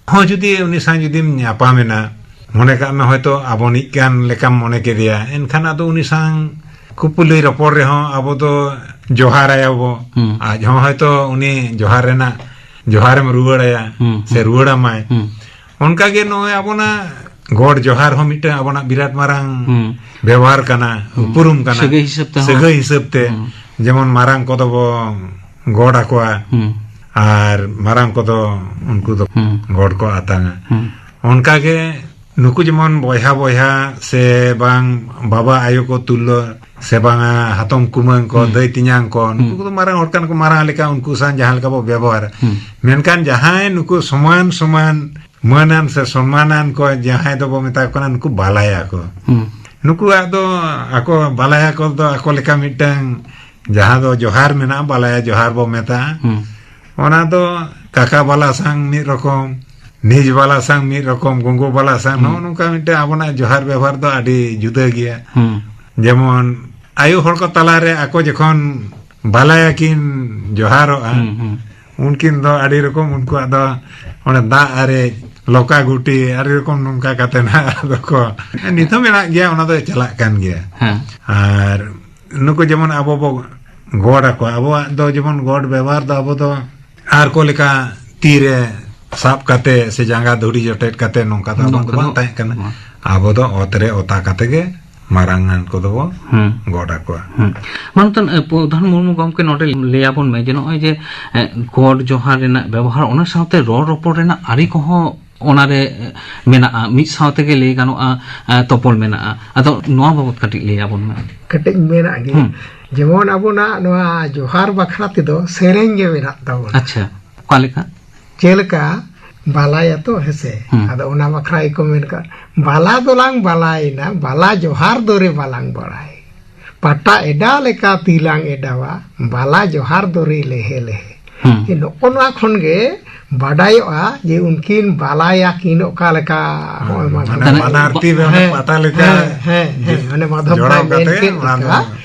ᱦᱚᱸ ᱡᱩᱫᱤ ᱩᱱᱤ ᱥᱟᱶ ᱡᱩᱫᱤᱢ ᱧᱟᱯᱟᱢᱮᱱᱟ, ᱢᱚᱱᱮ ᱠᱟᱜ ᱢᱮ ᱦᱚᱭᱛᱚ ᱟᱵᱚᱱᱤᱡ ᱠᱟᱱ ᱞᱮᱠᱟᱢ ᱢᱚᱱᱮ ᱠᱮᱫᱮᱭᱟ, ᱮᱱᱠᱷᱟᱱ ᱟᱫᱚ ᱩᱱᱤ ᱥᱟᱶ ᱠᱩᱯᱩᱞᱤ ᱨᱚᱯᱚᱲ ᱨᱮᱦᱚᱸ ᱟᱵᱚ ᱫᱚ ᱡᱚᱦᱟᱨᱟᱭᱟᱵᱚ᱾ ᱦᱩᱸ᱾ ᱟᱡ ᱦᱚᱸ ᱦᱚᱭᱛᱚ ᱩᱱᱤ ᱡᱚᱦᱟᱨ ᱨᱮᱱᱟᱜ, ᱡᱚᱦᱟᱨᱮᱢ ᱨᱩᱣᱟᱹᱲᱟᱭᱟ ᱦᱩᱸ, ᱥᱮ ᱦᱩᱸ᱾ ᱨᱩᱣᱟᱹᱲᱟᱢᱟᱭ᱾ ᱦᱩᱸ᱾ ᱚᱱᱠᱟᱜᱮ ᱱᱚᱜᱼᱚᱭ ᱟᱵᱚᱱᱟᱜ ᱜᱚᱰ ᱡᱚᱦᱟᱨ ᱦᱚᱸ ᱢᱤᱫᱴᱟᱝ ᱟᱵᱚᱱᱟᱜ ᱵᱤᱨᱟᱴ ᱢᱟᱨᱟᱝ ᱦᱩᱸ᱾ ᱵᱮᱵᱚᱦᱟᱨ ᱠᱟᱱᱟ, ᱦᱩᱸ᱾ ᱩᱯᱨᱩᱢ ᱠᱟᱱᱟ᱾ ᱥᱟᱹᱜᱟᱹᱭ ᱦᱤᱥᱟᱹᱵ ᱛᱮᱦᱚᱸ᱾ ᱥᱟᱹᱜᱟᱹᱭ ᱦᱤᱥᱟᱹᱵ ᱛᱮ, ᱦᱩᱸ᱾ ᱡᱮᱢᱚᱱ ᱢᱟᱨᱟᱝ ᱠᱚᱫᱚ ᱵᱚ ᱜᱚᱰ ᱟᱠᱚᱣᱟ, ᱦᱩᱸ᱾ ᱟᱨ ᱢᱟᱨᱟᱝ ᱠᱚᱫᱚ ᱩᱱᱠᱩ ᱫᱚ ᱦᱩᱸ᱾ ᱜᱚᱰ ᱠᱚ ᱟᱛᱟᱝᱟ᱾ ᱦᱩᱸ᱾ ᱚᱱᱠᱟᱜᱮ ᱱᱩᱠᱩ ᱡᱮᱢᱚᱱ ᱵᱚᱭᱦᱟ ᱵᱚᱭᱦᱟ ᱥᱮ ᱵᱟᱝ ᱵᱟᱵᱟ ᱟᱭᱳ ᱠᱚ ᱛᱩᱞᱟᱹ ᱥᱮ ᱵᱟᱝᱟ ᱦᱟᱛᱚᱢ ᱠᱩᱢᱟᱹᱝ ᱠᱚ, ᱦᱩᱸ᱾ ᱫᱟᱹᱭ ᱛᱮᱧᱟᱝ ᱠᱚ, ᱱᱩᱠᱩ ᱦᱩᱸ᱾ ᱠᱚᱫᱚ ᱢᱟᱨᱟᱝ ᱦᱚᱲ ᱠᱟᱱᱟ ᱠᱚ, ᱢᱟᱨᱟᱝ ᱞᱮᱠᱟ ᱩᱱᱠᱩ ᱥᱟᱶ ᱡᱟᱦᱟᱸ ᱞᱮᱠᱟ ᱵᱚ ᱵᱮᱵᱚᱦᱟᱨᱟ᱾ ᱦᱩᱸ᱾ ᱢᱮᱱᱠᱷᱟᱱ ᱡᱟᱦᱟᱸᱭ ᱱᱩᱠᱩ ᱥᱚᱢᱟᱱ ᱥᱚᱢᱟᱱ ᱢᱟᱹᱱᱟᱱ ᱥᱮ ᱥᱚᱱᱢᱟᱱᱟᱱ ᱠᱚ ᱡᱟᱦᱟᱸᱭ ᱫᱚᱵᱚ ᱢᱮᱛᱟ ᱠᱚ ᱠᱟᱱᱟ, ᱱᱩᱠᱩ ᱵᱟᱞᱟᱭᱟ ᱠᱚ᱾ ᱦᱩᱸ᱾ ᱱᱩᱠᱩᱣᱟᱜ ᱫᱚ ᱟᱠᱚ ᱵᱟᱞᱟᱭᱟ ᱠᱚ ᱫᱚ ᱟᱠᱚ ᱞᱮᱠᱟ ᱢᱤᱫᱴᱟᱝ ᱡᱟᱦᱟᱸ ᱫᱚ ᱡᱚᱦᱟᱨ ᱢᱮᱱᱟᱜᱼᱟ, ᱵᱟᱞᱟᱭᱟ ᱡᱚᱦᱟᱨ ᱵᱚ ᱢᱮᱛᱟᱜᱼᱟ᱾ ᱦᱩᱸ᱾ ᱚᱱᱟ ᱫᱚ ᱠᱟᱠᱟ ᱵᱟᱞᱟ ᱥᱟᱝ ᱢᱤᱫ ᱨᱚᱠᱚᱢ, ᱱᱤᱡ ᱵᱟᱞᱟ ᱥᱟᱝ ᱢᱤᱫ ᱨᱚᱠᱚᱢ, ᱜᱚᱜᱚ ᱵᱟᱞᱟ ᱥᱟᱝ, ᱦᱩᱸ᱾ ᱱᱚᱜᱼᱚ ᱱᱚᱝᱠᱟ ᱢᱤᱫᱴᱮᱱ ᱟᱵᱚᱱᱟᱜ ᱡᱚᱦᱟᱨ ᱵᱮᱵᱚᱦᱟᱨ ᱫᱚ ᱟᱹᱰᱤ ᱡᱩᱫᱟᱹ ᱜᱮᱭᱟ᱾ ᱦᱩᱸ᱾ ᱡᱮᱢᱚᱱ ᱟᱭᱳ ᱦᱚᱲ ᱠᱚ ᱛᱟᱞᱟᱨᱮ ᱟᱠᱚ ᱡᱚᱠᱷᱚᱱ ᱵᱟᱞᱟᱭᱟ ᱠᱤᱱ ᱡᱚᱦᱟᱨᱚᱜᱼᱟ, ᱦᱩᱸ, ᱦᱩᱸ᱾ ᱩᱱᱠᱤᱱ ᱫᱚ ᱟᱹᱰᱤ ᱨᱚᱠᱚᱢ, ᱩᱱᱠᱩᱣᱟᱜ ᱫᱚ ᱚᱱᱮ ᱫᱟᱜ ᱟᱨᱮᱡ, ᱞᱚᱠᱟ ᱜᱩᱴᱤ, ᱟᱹᱰᱤ ᱨᱚᱠᱚᱢ ᱱᱚᱝᱠᱟ ᱠᱟᱛᱮ ᱱᱟᱜ ᱟᱫᱚ ᱠᱚ, ᱱᱤᱛ ᱦᱚᱸ ᱢᱮᱱᱟᱜ ᱜᱮᱭᱟ, ᱚᱱᱟ ᱫᱚ ᱪᱟᱞᱟᱜ ᱠᱟᱱ ᱜᱮᱭᱟ᱾ ᱦᱮᱸ᱾ ᱟᱨ ᱱᱩᱠᱩ ᱡᱮᱢᱚᱱ ᱟᱵᱚ ᱵᱚ ᱜᱚᱰ ᱟᱠᱚᱣᱟ, ᱟᱵᱚᱣᱟᱜ ᱫᱚ ᱡᱮᱢᱚᱱ ᱜᱚᱰ ᱵᱮᱵᱚᱦᱟᱨ ᱫᱚ ᱟᱵᱚ ᱫᱚ ᱟᱨ ᱠᱚ ᱞᱮᱠᱟ ᱛᱤ ᱨᱮ ᱥᱟᱵ ᱠᱟᱛᱮ ᱥᱮ ᱡᱟᱸᱜᱟ ᱫᱷᱩᱲᱤ ᱡᱚᱴᱮᱫ ᱠᱟᱛᱮ ᱱᱚᱝᱠᱟ ᱫᱚ ᱟᱵᱚ ᱱᱚᱝᱠᱟ ᱫᱚ ᱵᱟᱝ ᱫᱚ ᱛᱟᱦᱮᱸ ᱠᱟᱱᱟ᱾ ᱵᱟᱝ᱾ ᱟᱵᱚ ᱫᱚ ᱚᱛ ᱨᱮ ᱚᱛᱟ ᱠᱟᱛᱮ ᱜᱮ ᱢᱟᱨᱟᱝ ᱟᱱ ᱠᱚᱫᱚ ᱵᱚ ᱦᱩᱸ᱾ ᱜᱚᱰ ᱟᱠᱚᱣᱟ᱾ ᱦᱩᱸ᱾ ᱢᱟᱱᱚᱛᱟᱱ, ᱮ, ᱯᱨᱚᱫᱷᱟᱱ ᱢᱩᱨᱢᱩ ᱜᱚᱢᱠᱮ ᱱᱚᱰᱮ ᱞᱟᱹᱭ ᱟᱵᱚᱱ ᱢᱮ ᱡᱮ ᱱᱚᱜᱼᱚᱭ ᱡᱮ, ᱮ, ᱜᱚᱰ ᱡᱚᱦᱟᱨ ᱨᱮᱱᱟᱜ ᱵᱮᱵᱚᱦᱟᱨ, ᱚᱱᱟ ᱥᱟᱶᱛᱮ ᱨᱚᱲ ᱨᱚᱯᱚᱲ ᱨᱮᱱᱟᱜ ᱟᱹᱨᱤ ᱠᱚᱦᱚᱸ ᱚᱱᱟᱨᱮ, ᱮ, ᱢᱮᱱᱟᱜᱼᱟ, ᱢᱤᱫ ᱥᱟᱶ ᱛᱮᱜᱮ ᱞᱟᱹᱭ ᱜᱟᱱᱚᱜᱼᱟ, ᱮ, ᱛᱚᱯᱚᱞ ᱢᱮᱱᱟᱜᱼᱟ᱾ ᱟᱫᱚ ᱱᱚᱣᱟ ᱵᱟᱵᱚᱛ ᱠᱟᱹᱴᱤᱡ ᱞᱟᱹᱭ ᱟᱵᱚᱱ ᱢᱮ᱾ ᱠᱟᱹᱴᱤᱡ ᱢᱮᱱᱟᱜ ᱜᱮ᱾ ᱦᱩᱸ᱾ ᱡᱮᱢᱚᱱ ᱟᱵᱚᱱᱟᱜ ᱱᱚᱣᱟ ᱡᱚᱦᱟᱨ ᱵᱟᱠᱷᱨᱟ ᱛᱮᱫᱚ ᱥᱮᱨᱮᱧ ᱜᱮ ᱢᱮᱱᱟᱜ ᱛᱟᱵᱚᱱᱟ᱾ ᱟᱪᱪᱷᱟ, ᱚᱠᱟ ᱞᱮᱠᱟ? ᱪᱮᱫ ᱞᱮᱠᱟ ᱵᱟᱞᱟᱭᱟ ᱛᱚ, ᱦᱮᱸᱥᱮ? ᱦᱩᱸ᱾ ᱟᱫᱚ ᱚᱱᱟ ᱵᱟᱠᱷᱨᱟ ᱜᱮᱠᱚ ᱢᱮᱱ ᱠᱟᱜ, "ᱵᱟᱞᱟ ᱫᱚᱞᱟᱝ ᱵᱟᱞᱟᱭᱮᱱᱟ, ᱵᱟᱞᱟ ᱡᱚᱦᱟᱨ ᱫᱚᱨᱮ ᱵᱟᱞᱟᱝ ᱵᱟᱲᱟᱭ᱾ ᱯᱟᱴᱟ ᱮᱰᱟ ᱞᱮᱠᱟ ᱛᱤᱞᱟᱝ ᱮᱰᱟᱣᱟ, ᱵᱟᱞᱟ ᱡᱚᱦᱟᱨ ᱫᱚᱨᱮ ᱞᱮᱦᱮ ᱞᱮᱦᱮ᱾" ᱦᱩᱸ᱾ ᱡᱮ ᱱᱚᱜᱼᱚ ᱱᱚᱣᱟ ᱠᱷᱚᱱ ᱜᱮ ᱵᱟᱰᱟᱭᱚᱜᱼᱟ ᱡᱮ ᱩᱱᱠᱤᱱ ᱵᱟᱞᱟᱭᱟ ᱠᱤᱱ ᱚᱠᱟ ᱞᱮᱠᱟ᱾ ᱦᱩᱸ᱾ ᱦᱚᱸᱜᱼᱚᱭ ᱢᱟ ᱢᱟᱱᱮ ᱵᱟᱱᱟᱨ ᱛᱤ ᱨᱮ ᱚᱱᱮ ᱦᱮᱸ, ᱯᱟᱴᱟ ᱞᱮᱠᱟ ᱦᱮᱸ, ᱦᱮᱸ, ᱦᱮᱸ, ᱡᱮ ᱚᱱᱮ ᱢᱟᱫᱷᱚᱵ ᱡᱚᱲᱟᱣ ᱫᱟᱭ ᱢᱮᱱ ᱠᱟᱛᱮ ᱠᱮᱫ ᱚᱱᱟ ᱞᱮᱠᱟ,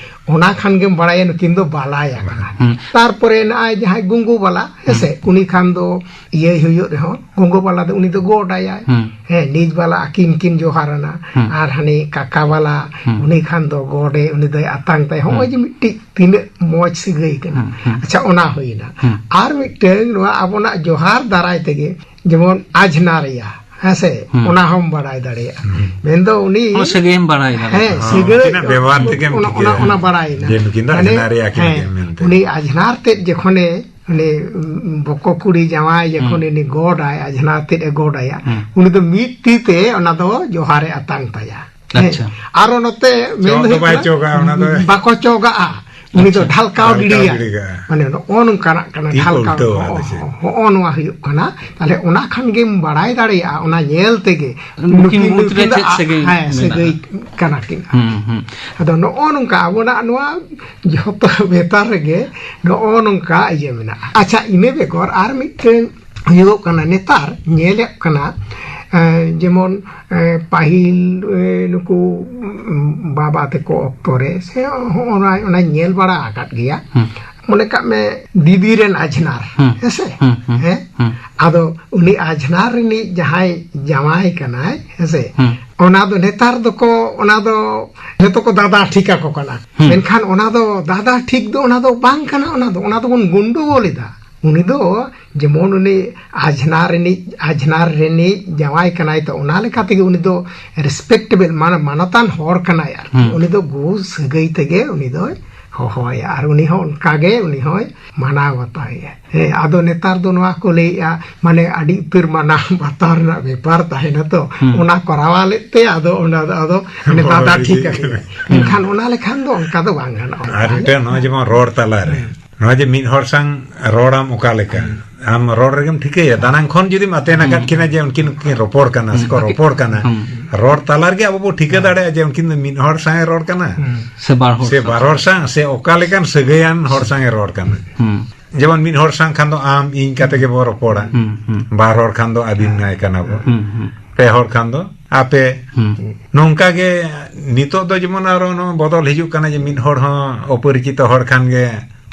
ᱫᱚ ᱚᱱᱟ ᱠᱷᱟᱱ ᱜᱮᱢ ᱵᱟᱲᱟᱭᱟ ᱱᱩᱠᱤᱱ ᱫᱚ ᱵᱟᱞᱟᱭᱟ ᱠᱟᱱᱟ᱾ ᱦᱩᱸ᱾ ᱛᱟᱨᱯᱚᱨᱮ ᱱᱚᱜᱼᱚᱭ ᱡᱟᱦᱟᱸᱭ ᱜᱚᱝᱜᱚ ᱵᱟᱞᱟ, ᱦᱮᱸᱥᱮ, ᱦᱩᱸ᱾ ᱩᱱᱤ ᱠᱷᱟᱱ ᱫᱚ ᱤᱭᱟᱹᱭ ᱦᱩᱭᱩᱜ ᱨᱮᱦᱚᱸ, ᱜᱚᱝᱜᱚ ᱵᱟᱞᱟ ᱫᱚ ᱩᱱᱤ ᱫᱚ ᱜᱚᱰ ᱟᱭᱟᱭ᱾ ᱦᱩᱸ᱾ ᱦᱮᱸ, ᱱᱤᱡ ᱵᱟᱞᱟ ᱟᱹᱠᱤᱱ ᱠᱤᱱ ᱡᱚᱦᱟᱨᱟᱱᱟ᱾ ᱦᱩᱸ᱾ ᱟᱨ ᱦᱟᱹᱱᱤ ᱠᱟᱠᱟ ᱵᱟᱞᱟ, ᱦᱩᱸ᱾ ᱩᱱᱤ ᱠᱷᱟᱱ ᱫᱚ ᱜᱚᱰᱮ, ᱩᱱᱤ ᱫᱚᱭ ᱟᱛᱟᱝ ᱛᱟᱭ᱾ ᱦᱚᱸᱜᱼᱚᱭ ᱦᱩᱸ᱾ ᱡᱮ ᱢᱤᱫᱴᱤᱡ ᱛᱤᱱᱟᱹᱜ ᱢᱚᱡᱽ ᱥᱟᱹᱜᱟᱹᱭ ᱠᱟᱱᱟ᱾ ᱦᱩᱸ, ᱦᱩᱸ᱾ ᱟᱪᱪᱷᱟ, ᱚᱱᱟ ᱦᱩᱭᱱᱟ᱾ ᱦᱩᱸ᱾ ᱟᱨ ᱢᱤᱫᱴᱟᱝ ᱱᱚᱣᱟ ᱟᱵᱚᱱᱟᱜ ᱡᱚᱦᱟᱨ ᱫᱟᱨᱟᱭ ᱛᱮᱜᱮ, ᱡᱮᱢᱚᱱ ᱟᱡᱷᱱᱟᱨᱮᱭᱟ, ᱦᱮᱸᱥᱮ, ᱦᱩᱸ᱾ ᱚᱱᱟ ᱦᱚᱸᱢ ᱵᱟᱲᱟᱭ ᱫᱟᱲᱮᱭᱟᱜᱼᱟ᱾ ᱦᱩᱸ᱾ ᱢᱮᱱᱫᱚ ᱩᱱᱤ ᱚᱱᱟ ᱥᱟᱹᱜᱟᱹᱭᱮᱢ ᱵᱟᱲᱟᱭ ᱫᱟᱲᱮᱭᱟᱜᱼᱟ᱾ ᱦᱮᱸ, ᱦᱚᱸ, ᱥᱟᱹᱜᱟᱹᱭ ᱩᱱᱠᱤᱱᱟᱜ ᱵᱮᱵᱚᱦᱟᱨ ᱛᱮᱜᱮᱢ ᱚᱱᱟ, ᱚᱱᱟ, ᱴᱷᱤᱠᱟᱹᱭᱟ᱾ ᱚᱱᱟ ᱵᱟᱲᱟᱭᱮᱱᱟ᱾ ᱡᱮ ᱱᱩᱠᱤᱱ ᱫᱚ ᱢᱟᱱᱮ, ᱟᱡᱷᱱᱟᱨᱮᱭᱟ ᱠᱤᱱ ᱦᱮᱸ, ᱜᱮ ᱢᱮᱱᱛᱮ᱾ ᱩᱱᱤ ᱟᱡᱷᱱᱟᱨ ᱛᱮᱫ ᱡᱚᱠᱷᱚᱱᱮ, ᱩᱱᱤ, ᱩᱸ, ᱵᱚᱠᱚ ᱠᱩᱲᱤ ᱡᱟᱶᱟᱭ ᱡᱚᱠᱷᱚᱱ ᱦᱩᱸ᱾ ᱩᱱᱤ ᱜᱚᱰᱟᱭ, ᱟᱡᱷᱱᱟᱨ ᱛᱮᱫ ᱮ ᱜᱚᱰᱟᱭᱟ, ᱦᱩᱸ᱾ ᱩᱱᱤ ᱫᱚ ᱢᱤᱫ ᱛᱤ ᱛᱮ ᱚᱱᱟ ᱫᱚ ᱡᱚᱦᱟᱨᱮ ᱟᱛᱟᱝ ᱛᱟᱭᱟ᱾ ᱦᱮᱸ᱾ ᱟᱪᱪᱷᱟ᱾ ᱟᱨᱚ ᱱᱚᱛᱮ ᱢᱮᱱ ᱪᱚᱜ ᱫᱚ ᱦᱩᱭᱩᱜ ᱵᱟᱭ ᱠᱟᱱᱟ, ᱪᱚᱜᱟ, ᱚᱱᱟ ᱫᱚ᱾ ᱵᱟᱠᱚ ᱪᱚᱜᱟᱜᱼᱟ᱾ ᱩᱱᱤ ᱫᱚ ᱟᱪᱪᱷᱟ᱾ ᱰᱷᱟᱞᱠᱟᱣ ᱰᱷᱟᱞᱠᱟᱣ ᱜᱤᱰᱤᱭᱟ᱾ ᱜᱤᱰᱤ ᱠᱟᱜᱼᱟ᱾ ᱢᱟᱱᱮ ᱱᱚᱜᱼᱚ ᱱᱚᱝᱠᱟᱱᱟᱜ ᱠᱟᱱᱟ, ᱛᱤ ᱠᱚ ᱰᱷᱟᱞᱠᱟᱣ᱾ ᱩᱞᱴᱟᱹᱣᱟ, ᱦᱚᱸᱜᱼᱚ, ᱟᱫᱚ ᱪᱮᱫ? ᱦᱚᱸᱜᱼᱚ ᱱᱚᱣᱟ ᱦᱩᱭᱩᱜ ᱠᱟᱱᱟ᱾ ᱛᱟᱦᱞᱮ ᱚᱱᱟ ᱠᱷᱟᱱ ᱜᱮᱢ ᱵᱟᱲᱟᱭ ᱫᱟᱲᱮᱭᱟᱜᱼᱟ, ᱚᱱᱟ ᱧᱮᱞ ᱛᱮᱜᱮ ᱱᱩᱠᱤᱱ ᱱᱩᱠᱤᱱ ᱢᱩᱫᱽ ᱨᱮ ᱫᱚ ᱪᱮᱫ ᱟ-, ᱥᱟᱹᱜᱟᱹᱭ ᱦᱮᱸ, ᱢᱮᱱᱟᱜᱼᱟ? ᱥᱟᱹᱜᱟᱹᱭ ᱠᱟᱱᱟ ᱠᱤᱱ᱾ ᱦᱩᱸ, ᱦᱩᱸ᱾ ᱟᱫᱚ ᱱᱚᱜᱼᱚ ᱱᱚᱝᱠᱟ ᱟᱵᱚᱱᱟᱜ ᱱᱚᱣᱟ ᱡᱷᱚᱛᱚ ᱵᱮᱯᱟᱨ ᱨᱮᱜᱮ ᱱᱚᱜᱼᱚ ᱱᱚᱝᱠᱟ ᱤᱭᱟᱹ ᱢᱮᱱᱟᱜᱼᱟ᱾ ᱟᱪᱪᱷᱟ, ᱤᱱᱟᱹ ᱵᱮᱜᱚᱨ ᱟᱨ ᱢᱤᱫᱴᱟᱝ ᱦᱩᱭᱩᱜᱚᱜ ᱠᱟᱱᱟ, ᱱᱮᱛᱟᱨ ᱧᱮᱞᱚᱜ ᱠᱟᱱᱟ, ᱮᱸ, ᱡᱮᱢᱚᱱ, ᱮᱸ, ᱯᱟᱹᱦᱤᱞ, ᱮᱸ, ᱱᱩᱠᱩ, ᱩᱸ, ᱵᱟᱵᱟ ᱛᱟᱠᱚ ᱚᱠᱛᱚ ᱨᱮ ᱥᱮ ᱦᱚᱸᱜᱼᱚ ᱱᱟ, ᱚᱱᱟ ᱧᱮᱞ ᱵᱟᱲᱟ ᱟᱠᱟᱫ ᱜᱮᱭᱟ᱾ ᱦᱩᱸ᱾ ᱢᱚᱱᱮ ᱠᱟᱜ ᱢᱮ, ᱫᱤᱫᱤ ᱨᱮᱱ ᱟᱡᱷᱱᱟᱨ, ᱦᱩᱸ᱾ ᱦᱮᱸᱥᱮ? ᱦᱩᱸ, ᱦᱩᱸ, ᱦᱮᱸ? ᱦᱩᱸ᱾ ᱟᱫᱚ ᱩᱱᱤ ᱟᱡᱷᱱᱟᱨ ᱨᱤᱱᱤᱡ ᱡᱟᱦᱟᱸᱭ ᱡᱟᱶᱟᱭ ᱠᱟᱱᱟᱭ, ᱦᱮᱸᱥᱮ? ᱦᱩᱸ᱾ ᱚᱱᱟ ᱫᱚ ᱱᱮᱛᱟᱨ ᱫᱚᱠᱚ, ᱚᱱᱟ ᱫᱚ ᱡᱚᱛᱚ ᱠᱚ ᱫᱟᱫᱟ ᱴᱷᱤᱠ ᱟᱠᱚ ᱠᱟᱱᱟ᱾ ᱦᱩᱸ᱾ ᱢᱮᱱᱠᱷᱟᱱ ᱚᱱᱟ ᱫᱚ ᱫᱟᱫᱟ ᱴᱷᱤᱠ ᱫᱚ ᱚᱱᱟ ᱫᱚ ᱵᱟᱝ ᱠᱟᱱᱟ, ᱚᱱᱟ ᱫᱚ, ᱚᱱᱟ ᱫᱚᱵᱚᱱ ᱜᱚᱱᱰᱚᱜᱳᱞ ᱮᱫᱟ᱾ ᱩᱱᱤ ᱫᱚ ᱡᱮᱢᱚᱱ ᱩᱱᱤ ᱟᱡᱷᱱᱟᱨ ᱨᱤᱱᱤᱡ, ᱟᱡᱷᱱᱟᱨ ᱨᱤᱱᱤᱡ ᱡᱟᱶᱟᱭ ᱠᱟᱱᱟᱭ, ᱛᱚ ᱚᱱᱟ ᱞᱮᱠᱟ ᱛᱮᱜᱮ ᱩᱱᱤ ᱫᱚ respectable, ᱢᱟᱱᱮ ᱢᱟᱱᱚᱛᱟᱱ ᱦᱚᱲ ᱠᱟᱱᱟᱭ ᱟᱨᱠᱤ᱾ ᱦᱩᱸ᱾ ᱩᱱᱤ ᱫᱚ ᱜᱳ ᱥᱟᱹᱜᱟᱹᱭ ᱛᱮᱜᱮ ᱩᱱᱤ ᱫᱚᱭ ᱦᱚᱦᱚᱭᱟ ᱟᱨ ᱩᱱᱤ ᱦᱚᱸ ᱚᱱᱠᱟ ᱜᱮ ᱩᱱᱤ ᱦᱚᱸᱭ ᱢᱟᱱᱟᱣ ᱵᱟᱛᱟᱣᱮᱭᱟ᱾ ᱦᱮᱸ, ᱟᱫᱚ ᱱᱮᱛᱟᱨ ᱫᱚ ᱱᱚᱣᱟ ᱠᱚ ᱞᱟᱹᱭᱮᱜᱼᱟ, ᱢᱟᱱᱮ ᱟᱹᱰᱤ ᱩᱛᱟᱹᱨ ᱢᱟᱱᱟᱣ ᱵᱟᱛᱟᱣ ᱨᱮᱱᱟᱜ ᱵᱮᱯᱟᱨ ᱛᱟᱦᱮᱱᱟ ᱛᱚ, ᱦᱩᱸ᱾ ᱚᱱᱟ ᱠᱚᱨᱟᱣ ᱞᱮᱫ ᱛᱮ ᱟᱫᱚ ᱚᱱᱟ ᱫᱚ ᱟᱫᱚ ᱢᱟᱱᱮ ᱦᱳᱭ, ᱫᱟᱫᱟ ᱴᱷᱤᱠ ᱴᱷᱤᱠ ᱟᱠᱟᱱᱟ᱾ ᱟᱠᱟᱱᱟ᱾ ᱦᱩᱸ᱾ ᱢᱮᱱᱠᱷᱟᱱ ᱚᱱᱟ ᱞᱮᱠᱷᱟᱱ ᱫᱚ ᱚᱱᱠᱟ ᱫᱚ ᱵᱟᱝ ᱜᱟᱱᱚᱜᱼᱟ᱾ ᱟᱨ ᱢᱤᱫᱴᱮᱱ ᱱᱚᱜᱼᱚᱭ ᱡᱮᱢᱚᱱ ᱨᱚᱲ ᱛᱟᱞᱟᱨᱮ, ᱦᱩᱸ᱾ ᱱᱚᱜᱼᱚᱭ ᱡᱮ ᱢᱤᱫ ᱦᱚᱲ ᱥᱟᱝ ᱨᱚᱲᱟᱢ ᱚᱠᱟ ᱞᱮᱠᱟ? ᱦᱩᱸ᱾ ᱟᱢ ᱨᱚᱲ ᱨᱮᱜᱮᱢ ᱴᱷᱤᱠᱟᱹᱭᱟ, ᱫᱟᱱᱟᱝ ᱠᱷᱚᱱ ᱡᱩᱫᱤᱢ ᱟᱛᱮᱱ ᱟᱠᱟᱫ ᱦᱩᱸ᱾ ᱠᱤᱱᱟ ᱡᱮ ᱩᱱᱠᱤᱱ ᱠᱤᱱ ᱨᱚᱯᱚᱲ ᱠᱟᱱᱟ ᱥᱮ ᱦᱩᱸ᱾ ᱠᱚ ᱨᱚᱯᱚᱲ ᱠᱟᱱᱟ, ᱦᱩᱸ᱾ ᱨᱚᱲ ᱛᱟᱞᱟ ᱨᱮᱜᱮ ᱟᱵᱚ ᱵᱚ ᱴᱷᱤᱠᱟᱹ ᱦᱩᱸ᱾ ᱫᱟᱲᱮᱭᱟᱜᱼᱟ ᱡᱮ ᱩᱱᱠᱤᱱ ᱫᱚ ᱢᱤᱫ ᱦᱚᱲ ᱥᱟᱝ ᱮ ᱨᱚᱲ ᱠᱟᱱᱟ ᱦᱩᱸ᱾ ᱥᱮ ᱵᱟᱨ ᱦᱚᱲ ᱥᱮ ᱥᱟᱶ᱾ ᱵᱟᱨ ᱦᱚᱲ ᱥᱟᱝ ᱥᱮ ᱚᱠᱟ ᱞᱮᱠᱟᱱ ᱥᱟᱹᱜᱟᱹᱭᱟᱱ ᱦᱚᱲ ᱥᱟᱝ ᱮ ᱨᱚᱲ ᱠᱟᱱᱟ᱾ ᱦᱩᱸ᱾ ᱡᱮᱢᱚᱱ ᱢᱤᱫ ᱦᱚᱲ ᱥᱟᱝ ᱠᱷᱟᱱ ᱫᱚ ᱟᱢ ᱤᱧ ᱠᱟᱛᱮ ᱜᱮᱵᱚ ᱨᱚᱯᱚᱲᱟ, ᱦᱩᱸ, ᱦᱩᱸ᱾ ᱵᱟᱨ ᱦᱚᱲ ᱠᱷᱟᱱ ᱫᱚ ᱟᱹᱵᱤᱱ ᱱᱟᱭ ᱠᱟᱱᱟ ᱵᱚ, ᱦᱩᱸ, ᱦᱩᱸ᱾ ᱯᱮ ᱦᱚᱲ ᱠᱷᱟᱱ ᱫᱚ ᱟᱯᱮ᱾ ᱦᱩᱸ᱾ ᱱᱚᱝᱠᱟ ᱜᱮ ᱱᱤᱛᱚᱜ ᱫᱚ ᱡᱮᱢᱚᱱ ᱟᱨᱚ ᱱᱚᱣᱟ ᱵᱚᱫᱚᱞ ᱦᱤᱡᱩᱜ ᱠᱟᱱᱟ ᱡᱮ ᱢᱤᱫ ᱦᱚᱲ ᱦᱚᱸ ᱚᱯᱚᱨᱤᱪᱤᱛᱚ ᱦᱚᱲ ᱠᱷᱟᱱ ᱜᱮ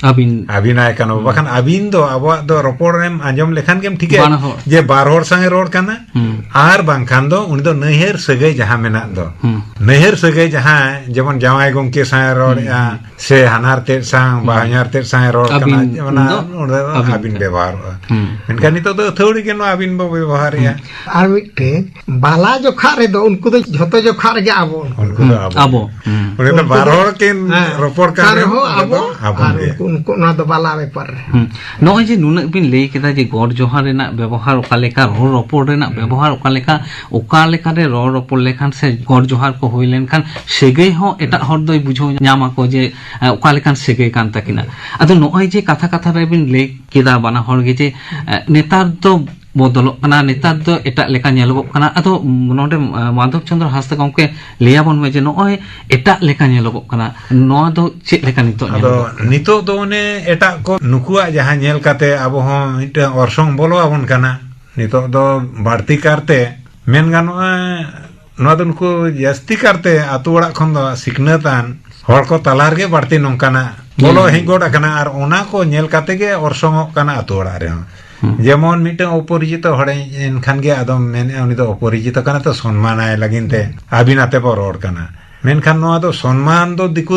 ᱟᱹᱵᱤᱱ᱾ ᱟᱹᱵᱤᱱᱟᱭ ᱠᱟᱱᱟ ᱵᱚ᱾ ᱦᱩᱸ᱾ ᱵᱟᱠᱷᱟᱱ ᱟᱹᱵᱤᱱ ᱫᱚ ᱟᱵᱚᱣᱟᱜ ᱫᱚ ᱨᱚᱯᱚᱲ ᱮᱢ ᱟᱸᱡᱚᱢ ᱞᱮᱠᱷᱟᱱ ᱜᱮᱢ ᱴᱷᱤᱠᱟᱹᱭᱟ ᱵᱟᱱᱟ ᱦᱚᱲ᱾ ᱡᱮ ᱵᱟᱨ ᱦᱚᱲ ᱥᱟᱝ ᱮ ᱨᱚᱲ ᱠᱟᱱᱟ, ᱦᱩᱸ᱾ ᱟᱨ ᱵᱟᱝᱠᱷᱟᱱ ᱫᱚ ᱩᱱᱤ ᱫᱚ ᱱᱟᱹᱭᱦᱟᱹᱨ ᱥᱟᱹᱜᱟᱹᱭ ᱡᱟᱦᱟᱸ ᱢᱮᱱᱟᱜ ᱫᱚ, ᱦᱩᱸ᱾ ᱱᱟᱹᱭᱦᱟᱹᱨ ᱥᱟᱹᱜᱟᱹᱭ ᱡᱟᱦᱟᱸ ᱡᱮᱢᱚᱱ ᱡᱟᱶᱟᱭ ᱜᱚᱢᱠᱮ ᱥᱟᱶ ᱮ ᱨᱚᱲᱮᱜᱼᱟ, ᱦᱩᱸ᱾ ᱥᱮ ᱦᱟᱱᱦᱟᱨ ᱛᱮᱫ ᱥᱟᱶ ᱵᱟ ᱦᱩᱸ᱾ ᱦᱚᱧᱦᱟᱨ ᱛᱮᱫ ᱥᱟᱶ ᱮ ᱨᱚᱲ ᱠᱟᱱᱟ, ᱟᱹᱵᱤᱱ ᱚᱱᱟ ᱫᱚ ᱚᱸᱰᱮ ᱫᱚ ᱟᱹᱵᱤᱱ ᱟᱹᱵᱤᱱ ᱛᱮ᱾ ᱵᱮᱵᱚᱦᱟᱨᱚᱜᱼᱟ᱾ ᱦᱩᱸ᱾ ᱢᱮᱱᱠᱷᱟᱱ ᱱᱤᱛᱚᱜ ᱫᱚ ᱟᱹᱛᱷᱟᱹᱣᱲᱤ ᱜᱮ ᱱᱚᱣᱟ ᱟᱹᱵᱤᱱ ᱵᱚ ᱵᱮᱵᱚᱦᱟᱨᱮᱜᱼᱟ᱾ ᱦᱩᱸ᱾ ᱟᱨ ᱢᱤᱫᱴᱮᱱ ᱵᱟᱞᱟ ᱡᱚᱠᱷᱟ ᱨᱮᱫᱚ ᱩᱱᱠᱩ ᱫᱚ ᱡᱷᱚᱛᱚ ᱡᱚᱠᱷᱟ ᱨᱮᱜᱮ ᱟᱵᱚ᱾ ᱩᱱᱠᱩ ᱫᱚ ᱦᱩᱸ, ᱟᱵᱚ᱾ ᱟᱵᱚ᱾ ᱦᱩᱸ᱾ ᱩᱱᱤ ᱫᱚ ᱩᱱᱠᱩ ᱵᱟᱨ ᱫᱚ, ᱦᱚᱲ ᱠᱤᱱ ᱦᱮᱸ, ᱨᱚᱯᱚᱲ ᱠᱟᱱ ᱚᱠᱟ ᱨᱮᱦᱚᱸ ᱨᱮᱦᱚᱸ ᱟᱵᱚ ᱟᱵᱚ ᱟᱨ ᱜᱮ᱾ ᱩᱱᱠᱩ ᱩᱱᱠᱩ ᱱᱚᱣᱟ ᱫᱚ ᱵᱟᱞᱟ ᱵᱮᱯᱟᱨ ᱨᱮ᱾ ᱦᱩᱸ᱾ ᱱᱚᱜᱼᱚᱭ ᱡᱮ ᱱᱩᱱᱟᱹᱜ ᱵᱤᱱ ᱞᱟᱹᱭ ᱠᱮᱫᱟ ᱡᱮ ᱜᱚᱰ ᱡᱚᱦᱟᱨ ᱨᱮᱱᱟᱜ ᱵᱮᱵᱚᱦᱟᱨ ᱚᱠᱟ ᱞᱮᱠᱟ, ᱨᱚᱲ ᱨᱚᱯᱚᱲ ᱨᱮᱱᱟᱜ ᱵᱮᱵᱚᱦᱟᱨ ᱚᱠᱟ ᱞᱮᱠᱟ, ᱚᱠᱟ ᱞᱮᱠᱟᱨᱮ ᱨᱚᱲ ᱨᱚᱯᱚᱲ ᱞᱮᱠᱷᱟᱱ ᱥᱮ ᱜᱚᱰ ᱡᱚᱦᱟᱨ ᱠᱚ ᱦᱩᱭ ᱞᱮᱱᱠᱷᱟᱱ ᱥᱟᱹᱜᱟᱹᱭ ᱦᱚᱸ ᱮᱴᱟᱜ ᱦᱚᱲ ᱫᱚᱭ ᱵᱩᱡᱷᱟᱹᱣ ᱧᱟᱢ ᱟᱠᱚ ᱡᱮ, ᱮ, ᱚᱠᱟ ᱞᱮᱠᱟᱱ ᱥᱟᱹᱜᱟᱹᱭ ᱠᱟᱱ ᱛᱟᱹᱠᱤᱱᱟ᱾ ᱟᱫᱚ ᱱᱚᱜᱼᱚᱭ ᱡᱮ ᱠᱟᱛᱷᱟ ᱠᱟᱛᱷᱟ ᱨᱮᱵᱤᱱ ᱞᱟᱹᱭ ᱠᱮᱫᱟ ᱵᱟᱱᱟ ᱦᱚᱲ ᱜᱮ ᱡᱮ, ᱮ, ᱱᱮᱛᱟᱨ ᱫᱚ ᱵᱚᱫᱚᱞᱚᱜ ᱠᱟᱱᱟ, ᱱᱮᱛᱟᱨ ᱫᱚ ᱮᱴᱟᱜ ᱞᱮᱠᱟ ᱧᱮᱞᱚᱜᱚᱜ ᱠᱟᱱᱟ᱾ ᱟᱫᱚ ᱱᱚᱰᱮ, ᱮ, ᱢᱟᱫᱷᱚᱵ ᱪᱚᱸᱫᱽᱨᱚ ᱦᱟᱸᱥᱫᱟ ᱜᱚᱢᱠᱮ, ᱞᱟᱹᱭ ᱟᱵᱚᱱ ᱢᱮ ᱡᱮ ᱱᱚᱜᱼᱚᱭ ᱮᱴᱟᱜ ᱞᱮᱠᱟ ᱧᱮᱞᱚᱜᱚᱜ ᱠᱟᱱᱟ, ᱱᱚᱣᱟ ᱫᱚ ᱪᱮᱫ ᱞᱮᱠᱟ ᱱᱤᱛᱚᱜ ᱟᱫᱚ ᱧᱮᱞᱚᱜᱚᱜ ᱠᱟᱱᱟ? ᱱᱤᱛᱚᱜ ᱫᱚ ᱚᱱᱮ ᱮᱴᱟᱜ ᱠᱚ ᱱᱩᱠᱩᱣᱟᱜ ᱡᱟᱦᱟᱸ ᱧᱮᱞ ᱠᱟᱛᱮ ᱟᱵᱚ ᱦᱚᱸ ᱢᱤᱫᱴᱟᱝ ᱚᱨᱥᱚᱝ ᱵᱚᱞᱚ ᱟᱵᱚᱱ ᱠᱟᱱᱟ᱾ ᱱᱤᱛᱚᱜ ᱫᱚ ᱵᱟᱹᱲᱛᱤ ᱠᱟᱨᱛᱮ ᱢᱮᱱ ᱜᱟᱱᱚᱜᱼᱟ, ᱱᱚᱣᱟ ᱫᱚ ᱱᱩᱠᱩ ᱡᱟᱹᱥᱛᱤ ᱠᱟᱨᱛᱮ ᱟᱛᱳ ᱚᱲᱟᱜ ᱠᱷᱚᱱ ᱫᱚ ᱥᱤᱠᱷᱱᱟᱹᱛ ᱟᱱ ᱦᱚᱲ ᱠᱚ ᱛᱟᱞᱟ ᱨᱮᱜᱮ ᱵᱟᱹᱲᱛᱤ ᱱᱚᱝᱠᱟᱱᱟᱜ ᱵᱚᱞᱚ ᱦᱩᱸ᱾ ᱦᱮᱡ ᱜᱚᱫ ᱟᱠᱟᱱᱟ, ᱟᱨ ᱚᱱᱟ ᱠᱚ ᱧᱮᱞ ᱠᱟᱛᱮ ᱜᱮ ᱚᱨᱥᱚᱝᱚᱜ ᱠᱟᱱᱟ ᱟᱛᱳ ᱚᱲᱟᱜ ᱨᱮᱦᱚᱸ᱾ ᱦᱩᱸ᱾ ᱡᱮᱢᱚᱱ ᱢᱤᱫᱴᱟᱝ ᱚᱯᱚᱨᱤᱪᱤᱛᱚ ᱦᱚᱲᱮ ᱮᱱᱠᱷᱟᱱ ᱜᱮ ᱟᱫᱚᱢ ᱢᱮᱱᱮᱫᱼᱟ, "ᱩᱱᱤ ᱫᱚ ᱚᱯᱚᱨᱤᱪᱤᱛᱚ ᱠᱟᱱᱟ, ᱛᱚ ᱥᱚᱱᱢᱟᱱᱟᱭ ᱞᱟᱹᱜᱤᱫ ᱛᱮ ᱟᱹᱵᱤᱱ ᱟᱛᱮ ᱵᱚ ᱨᱚᱲ ᱠᱟᱱᱟ᱾" ᱢᱮᱱᱠᱷᱟᱱ ᱱᱚᱣᱟ ᱫᱚ ᱥᱚᱱᱢᱟᱱ ᱫᱚ ᱫᱤᱠᱩ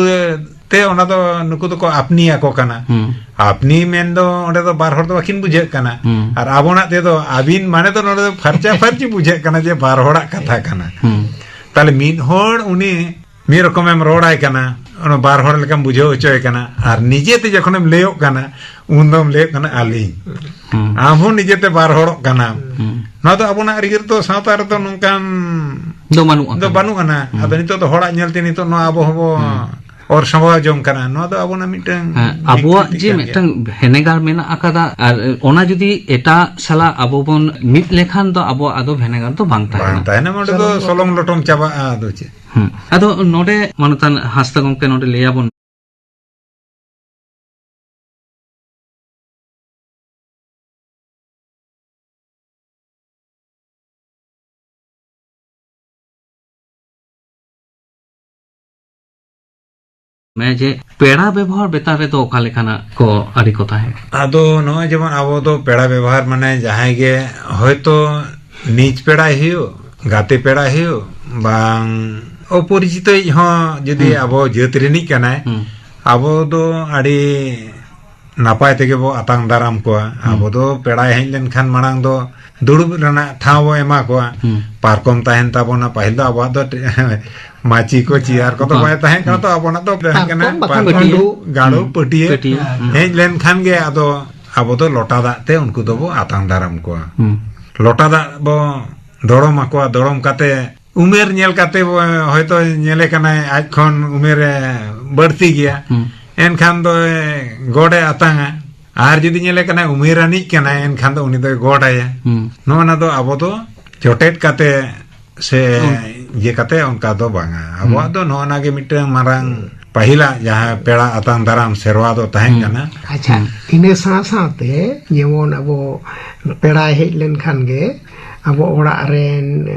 ᱛᱮ ᱚᱱᱟ ᱫᱚ ᱱᱩᱠᱩ ᱫᱚᱠᱚ ᱟᱯᱱᱤ ᱟᱠᱚ ᱠᱟᱱᱟ᱾ ᱦᱩᱸ᱾ ᱟᱯᱱᱤ ᱢᱮᱱ ᱫᱚ ᱚᱸᱰᱮ ᱫᱚ ᱵᱟᱨ ᱦᱚᱲ ᱫᱚ ᱵᱟᱹᱠᱤᱱ ᱵᱩᱡᱷᱟᱹᱜ ᱠᱟᱱᱟ᱾ ᱦᱩᱸ᱾ ᱟᱨ ᱟᱵᱚᱱᱟᱜ ᱛᱮᱫᱚ ᱟᱹᱵᱤᱱ ᱢᱟᱱᱮ ᱫᱚ ᱱᱚᱰᱮ ᱫᱚ ᱯᱷᱟᱨᱪᱟ ᱯᱷᱟᱨᱪᱤ ᱵᱩᱡᱷᱟᱹᱜ ᱠᱟᱱᱟ ᱡᱮ ᱵᱟᱨ ᱦᱚᱲᱟᱜ ᱠᱟᱛᱷᱟ ᱠᱟᱱᱟ᱾ ᱦᱩᱸ᱾ ᱛᱟᱦᱞᱮ ᱢᱤᱫ ᱦᱚᱲ ᱩᱱᱤ ᱢᱤᱫ ᱨᱚᱠᱚᱢᱮᱢ ᱨᱚᱲᱟᱭ ᱠᱟᱱᱟ, ᱚᱱᱟ ᱵᱟᱨ ᱦᱚᱲ ᱞᱮᱠᱟᱢ ᱵᱩᱡᱷᱟᱹᱣ ᱦᱚᱪᱚᱭᱮ ᱠᱟᱱᱟ, ᱟᱨ ᱱᱤᱡᱮᱛᱮ ᱡᱚᱠᱷᱚᱱᱮᱢ ᱞᱟᱹᱭᱚᱜ ᱠᱟᱱᱟ, ᱩᱱ ᱫᱚᱢ ᱞᱟᱹᱭᱚᱜ ᱠᱟᱱᱟ ᱟᱹᱞᱤᱧ᱾ ᱦᱩᱸ᱾ ᱟᱢ ᱦᱚᱸ ᱱᱤᱡᱮᱛᱮ ᱵᱟᱨ ᱦᱚᱲᱚᱜ ᱠᱟᱱᱟᱢ᱾ ᱦᱩᱸ᱾ ᱱᱚᱣᱟ ᱫᱚ ᱟᱵᱚᱱᱟᱜ ᱨᱤᱜᱤᱨ ᱫᱚ ᱥᱟᱶᱛᱟ ᱨᱮᱫᱚ ᱱᱚᱝᱠᱟᱱ ᱫᱚ ᱵᱟᱹᱱᱩᱜ ᱫᱚ ᱟᱠᱟᱫᱟ᱾ ᱵᱟᱹᱱᱩᱜ ᱟᱱᱟ᱾ ᱦᱩᱸ᱾ ᱟᱫᱚ ᱱᱤᱛᱚᱜ ᱫᱚ ᱦᱚᱲᱟᱜ ᱧᱮᱞᱛᱮ ᱱᱤᱛᱚᱜ ᱱᱚᱣᱟ ᱟᱵᱚ ᱦᱚᱸᱵᱚ ᱦᱩᱸ᱾ ᱚᱨ ᱥᱟᱢᱵᱟᱣ ᱡᱚᱝ ᱠᱟᱱᱟ᱾ ᱱᱚᱣᱟ ᱫᱚ ᱟᱵᱚᱱᱟᱜ ᱢᱤᱫᱴᱟᱝ ᱦᱮᱸ, ᱟᱵᱚᱣᱟᱜ ᱵᱤᱠᱨᱤᱛᱤ ᱡᱮ ᱠᱟᱱ ᱜᱮᱭᱟ᱾ ᱢᱤᱫᱴᱟᱝ ᱵᱷᱮᱱᱮᱜᱟᱨ ᱢᱮᱱᱟᱜ ᱟᱠᱟᱫᱟ, ᱟᱨ ᱚᱱᱟ ᱡᱩᱫᱤ ᱮᱴᱟᱜ ᱥᱟᱞᱟᱜ ᱟᱵᱚ ᱵᱚᱱ ᱢᱤᱫ ᱞᱮᱠᱷᱟᱱ ᱫᱚ ᱟᱵᱚᱣᱟᱜ ᱟᱫᱚ ᱵᱷᱮᱱᱮᱜᱟᱨ ᱫᱚ ᱵᱟᱝ ᱛᱟᱦᱮᱱᱟ᱾ ᱵᱟᱝ ᱛᱟᱦᱮᱱᱟ, ᱚᱸᱰᱮ ᱫᱚ ᱥᱚᱞᱚᱝ ᱞᱚᱴᱚᱢ ᱪᱟᱵᱟᱜᱼᱟ, ᱟᱫᱚ ᱪᱮᱫ? ᱦᱩᱸ᱾ ᱟᱫᱚ ᱱᱚᱰᱮ ᱢᱟᱱᱚᱛᱟᱱ ᱦᱟᱸᱥᱫᱟ ᱜᱚᱢᱠᱮ ᱱᱚᱰᱮ ᱞᱟᱹᱭ ᱟᱵᱚᱱ ᱢᱮ ᱡᱮ ᱯᱮᱲᱟ ᱵᱮᱵᱚᱦᱟᱨ ᱵᱮᱯᱟᱨ ᱨᱮᱫᱚ ᱚᱠᱟ ᱞᱮᱠᱟᱱᱟᱜ ᱠᱚ ᱟᱹᱨᱤ ᱠᱚ ᱛᱟᱦᱮᱸ? ᱟᱫᱚ ᱱᱚᱜᱼᱚᱭ ᱡᱮᱢᱚᱱ ᱟᱵᱚ ᱫᱚ ᱯᱮᱲᱟ ᱵᱮᱵᱚᱦᱟᱨ ᱢᱟᱱᱮ ᱡᱟᱦᱟᱸᱭ ᱜᱮ ᱦᱚᱭᱛᱚ ᱱᱤᱡ ᱯᱮᱲᱟᱭ ᱦᱩᱭᱩᱜ, ᱜᱟᱛᱮ ᱯᱮᱲᱟᱭ ᱦᱩᱭᱩᱜ, ᱵᱟᱝ ᱚᱯᱚᱨᱤᱪᱤᱛᱚᱭᱤᱡ ᱦᱚᱸ ᱡᱩᱫᱤ ᱦᱩᱸ᱾ ᱟᱵᱚ ᱡᱟᱹᱛ ᱨᱤᱱᱤᱡ ᱠᱟᱱᱟᱭ, ᱦᱩᱸ᱾ ᱟᱵᱚ ᱫᱚ ᱟᱹᱰᱤ ᱱᱟᱯᱟᱭ ᱛᱮᱜᱮ ᱵᱚ ᱟᱛᱟᱝ ᱫᱟᱨᱟᱢ ᱠᱚᱣᱟ᱾ ᱦᱩᱸ᱾ ᱟᱵᱚ ᱫᱚ ᱯᱮᱲᱟᱭ ᱦᱮᱡ ᱞᱮᱱᱠᱷᱟᱱ ᱢᱟᱲᱟᱝ ᱫᱚ ᱫᱩᱲᱩᱵ ᱨᱮᱱᱟᱜ ᱴᱷᱟᱶ ᱵᱚ ᱮᱢᱟ ᱠᱚᱣᱟ᱾ ᱦᱩᱸ᱾ ᱯᱟᱨᱠᱚᱢ ᱛᱟᱦᱮᱱ ᱛᱟᱵᱚᱱᱟ, ᱯᱟᱹᱦᱤᱞ ᱫᱚ ᱟᱵᱚᱣᱟᱜ ᱫᱚ ᱢᱟᱹᱪᱤ ᱠᱚ ᱪᱮᱭᱟᱨ ᱠᱚᱫᱚ ᱦᱩᱸ᱾ ᱵᱟᱭ ᱛᱟᱦᱮᱸ ᱠᱟᱱᱟ, ᱛᱚ ᱟᱵᱚᱱᱟᱜ ᱫᱚ ᱛᱟᱦᱮᱸ ᱠᱟᱱᱟ ᱯᱟᱨᱠᱚᱢ ᱵᱟᱠᱷᱟᱱ ᱯᱟᱨᱠᱚᱢ, ᱯᱟᱹᱴᱭᱟᱹ᱾ ᱜᱟᱸᱰᱚ, ᱦᱩᱸ᱾ ᱯᱟᱹᱴᱭᱟᱹ᱾ ᱯᱟᱹᱴᱭᱟᱹ᱾ ᱦᱮᱸ᱾ ᱦᱩᱸ᱾ ᱦᱮᱡ ᱞᱮᱱᱠᱷᱟᱱ ᱜᱮ ᱟᱫᱚ ᱟᱵᱚ ᱫᱚ ᱞᱚᱴᱟ ᱫᱟᱜ ᱛᱮ ᱩᱱᱠᱩ ᱫᱚᱵᱚ ᱟᱛᱟᱝ ᱫᱟᱨᱟᱢ ᱠᱚᱣᱟ᱾ ᱦᱩᱸ᱾ ᱞᱚᱴᱟ ᱫᱟᱜ ᱵᱚ ᱫᱚᱲᱚᱢ ᱟᱠᱚᱣᱟ, ᱫᱚᱲᱚᱢ ᱠᱟᱛᱮ ᱩᱢᱮᱨ ᱧᱮᱞ ᱠᱟᱛᱮ ᱵᱚ, ᱦᱚᱭᱛᱚ ᱧᱮᱞᱮ ᱠᱟᱱᱟᱭ ᱟᱡ ᱠᱷᱚᱱ ᱩᱢᱮᱨᱮ ᱵᱟᱹᱲᱛᱤ ᱜᱮᱭᱟ, ᱦᱩᱸ᱾ ᱮᱱᱠᱷᱟᱱ ᱫᱚ ᱜᱚᱰᱮ ᱟᱛᱟᱝᱟ᱾ ᱟᱨ ᱡᱩᱫᱤ ᱧᱮᱞᱮ ᱠᱟᱱᱟᱭ ᱩᱢᱮᱨ ᱟᱹᱱᱤᱡ ᱠᱟᱱᱟᱭ, ᱮᱱᱠᱷᱟᱱ ᱫᱚ ᱩᱱᱤ ᱫᱚᱭ ᱜᱚᱰ ᱟᱭᱟ᱾ ᱦᱩᱸ᱾ ᱱᱚᱜᱼᱚ ᱱᱟ ᱫᱚ ᱟᱵᱚ ᱫᱚ ᱡᱚᱴᱮᱫ ᱠᱟᱛᱮ ᱥᱮ ᱦᱩᱸ᱾ ᱤᱭᱟᱹ ᱠᱟᱛᱮ ᱚᱱᱠᱟ ᱫᱚ ᱵᱟᱝᱟ᱾ ᱟᱵᱚᱣᱟᱜ ᱦᱩᱸ᱾ ᱫᱚ ᱱᱚᱜᱼᱚ ᱱᱟ ᱜᱮ ᱢᱤᱫᱴᱟᱝ ᱢᱟᱨᱟᱝ ᱯᱟᱹᱦᱤᱞᱟᱜ ᱡᱟᱦᱟᱸ ᱯᱮᱲᱟ ᱟᱛᱟᱝ ᱫᱟᱨᱟᱢ ᱥᱮᱨᱣᱟ ᱫᱚ ᱛᱟᱦᱮᱸ ᱦᱩᱸ᱾ ᱠᱟᱱᱟ᱾ ᱟᱪᱪᱷᱟ, ᱦᱩᱸ᱾ ᱤᱱᱟᱹ ᱥᱟᱶ ᱥᱟᱶᱛᱮ ᱡᱮᱢᱚᱱ ᱟᱵᱚ ᱯᱮᱲᱟᱭ ᱦᱮᱡ ᱞᱮᱱᱠᱷᱟᱱ ᱜᱮ ᱟᱵᱚ ᱚᱲᱟᱜ ᱨᱮᱱ,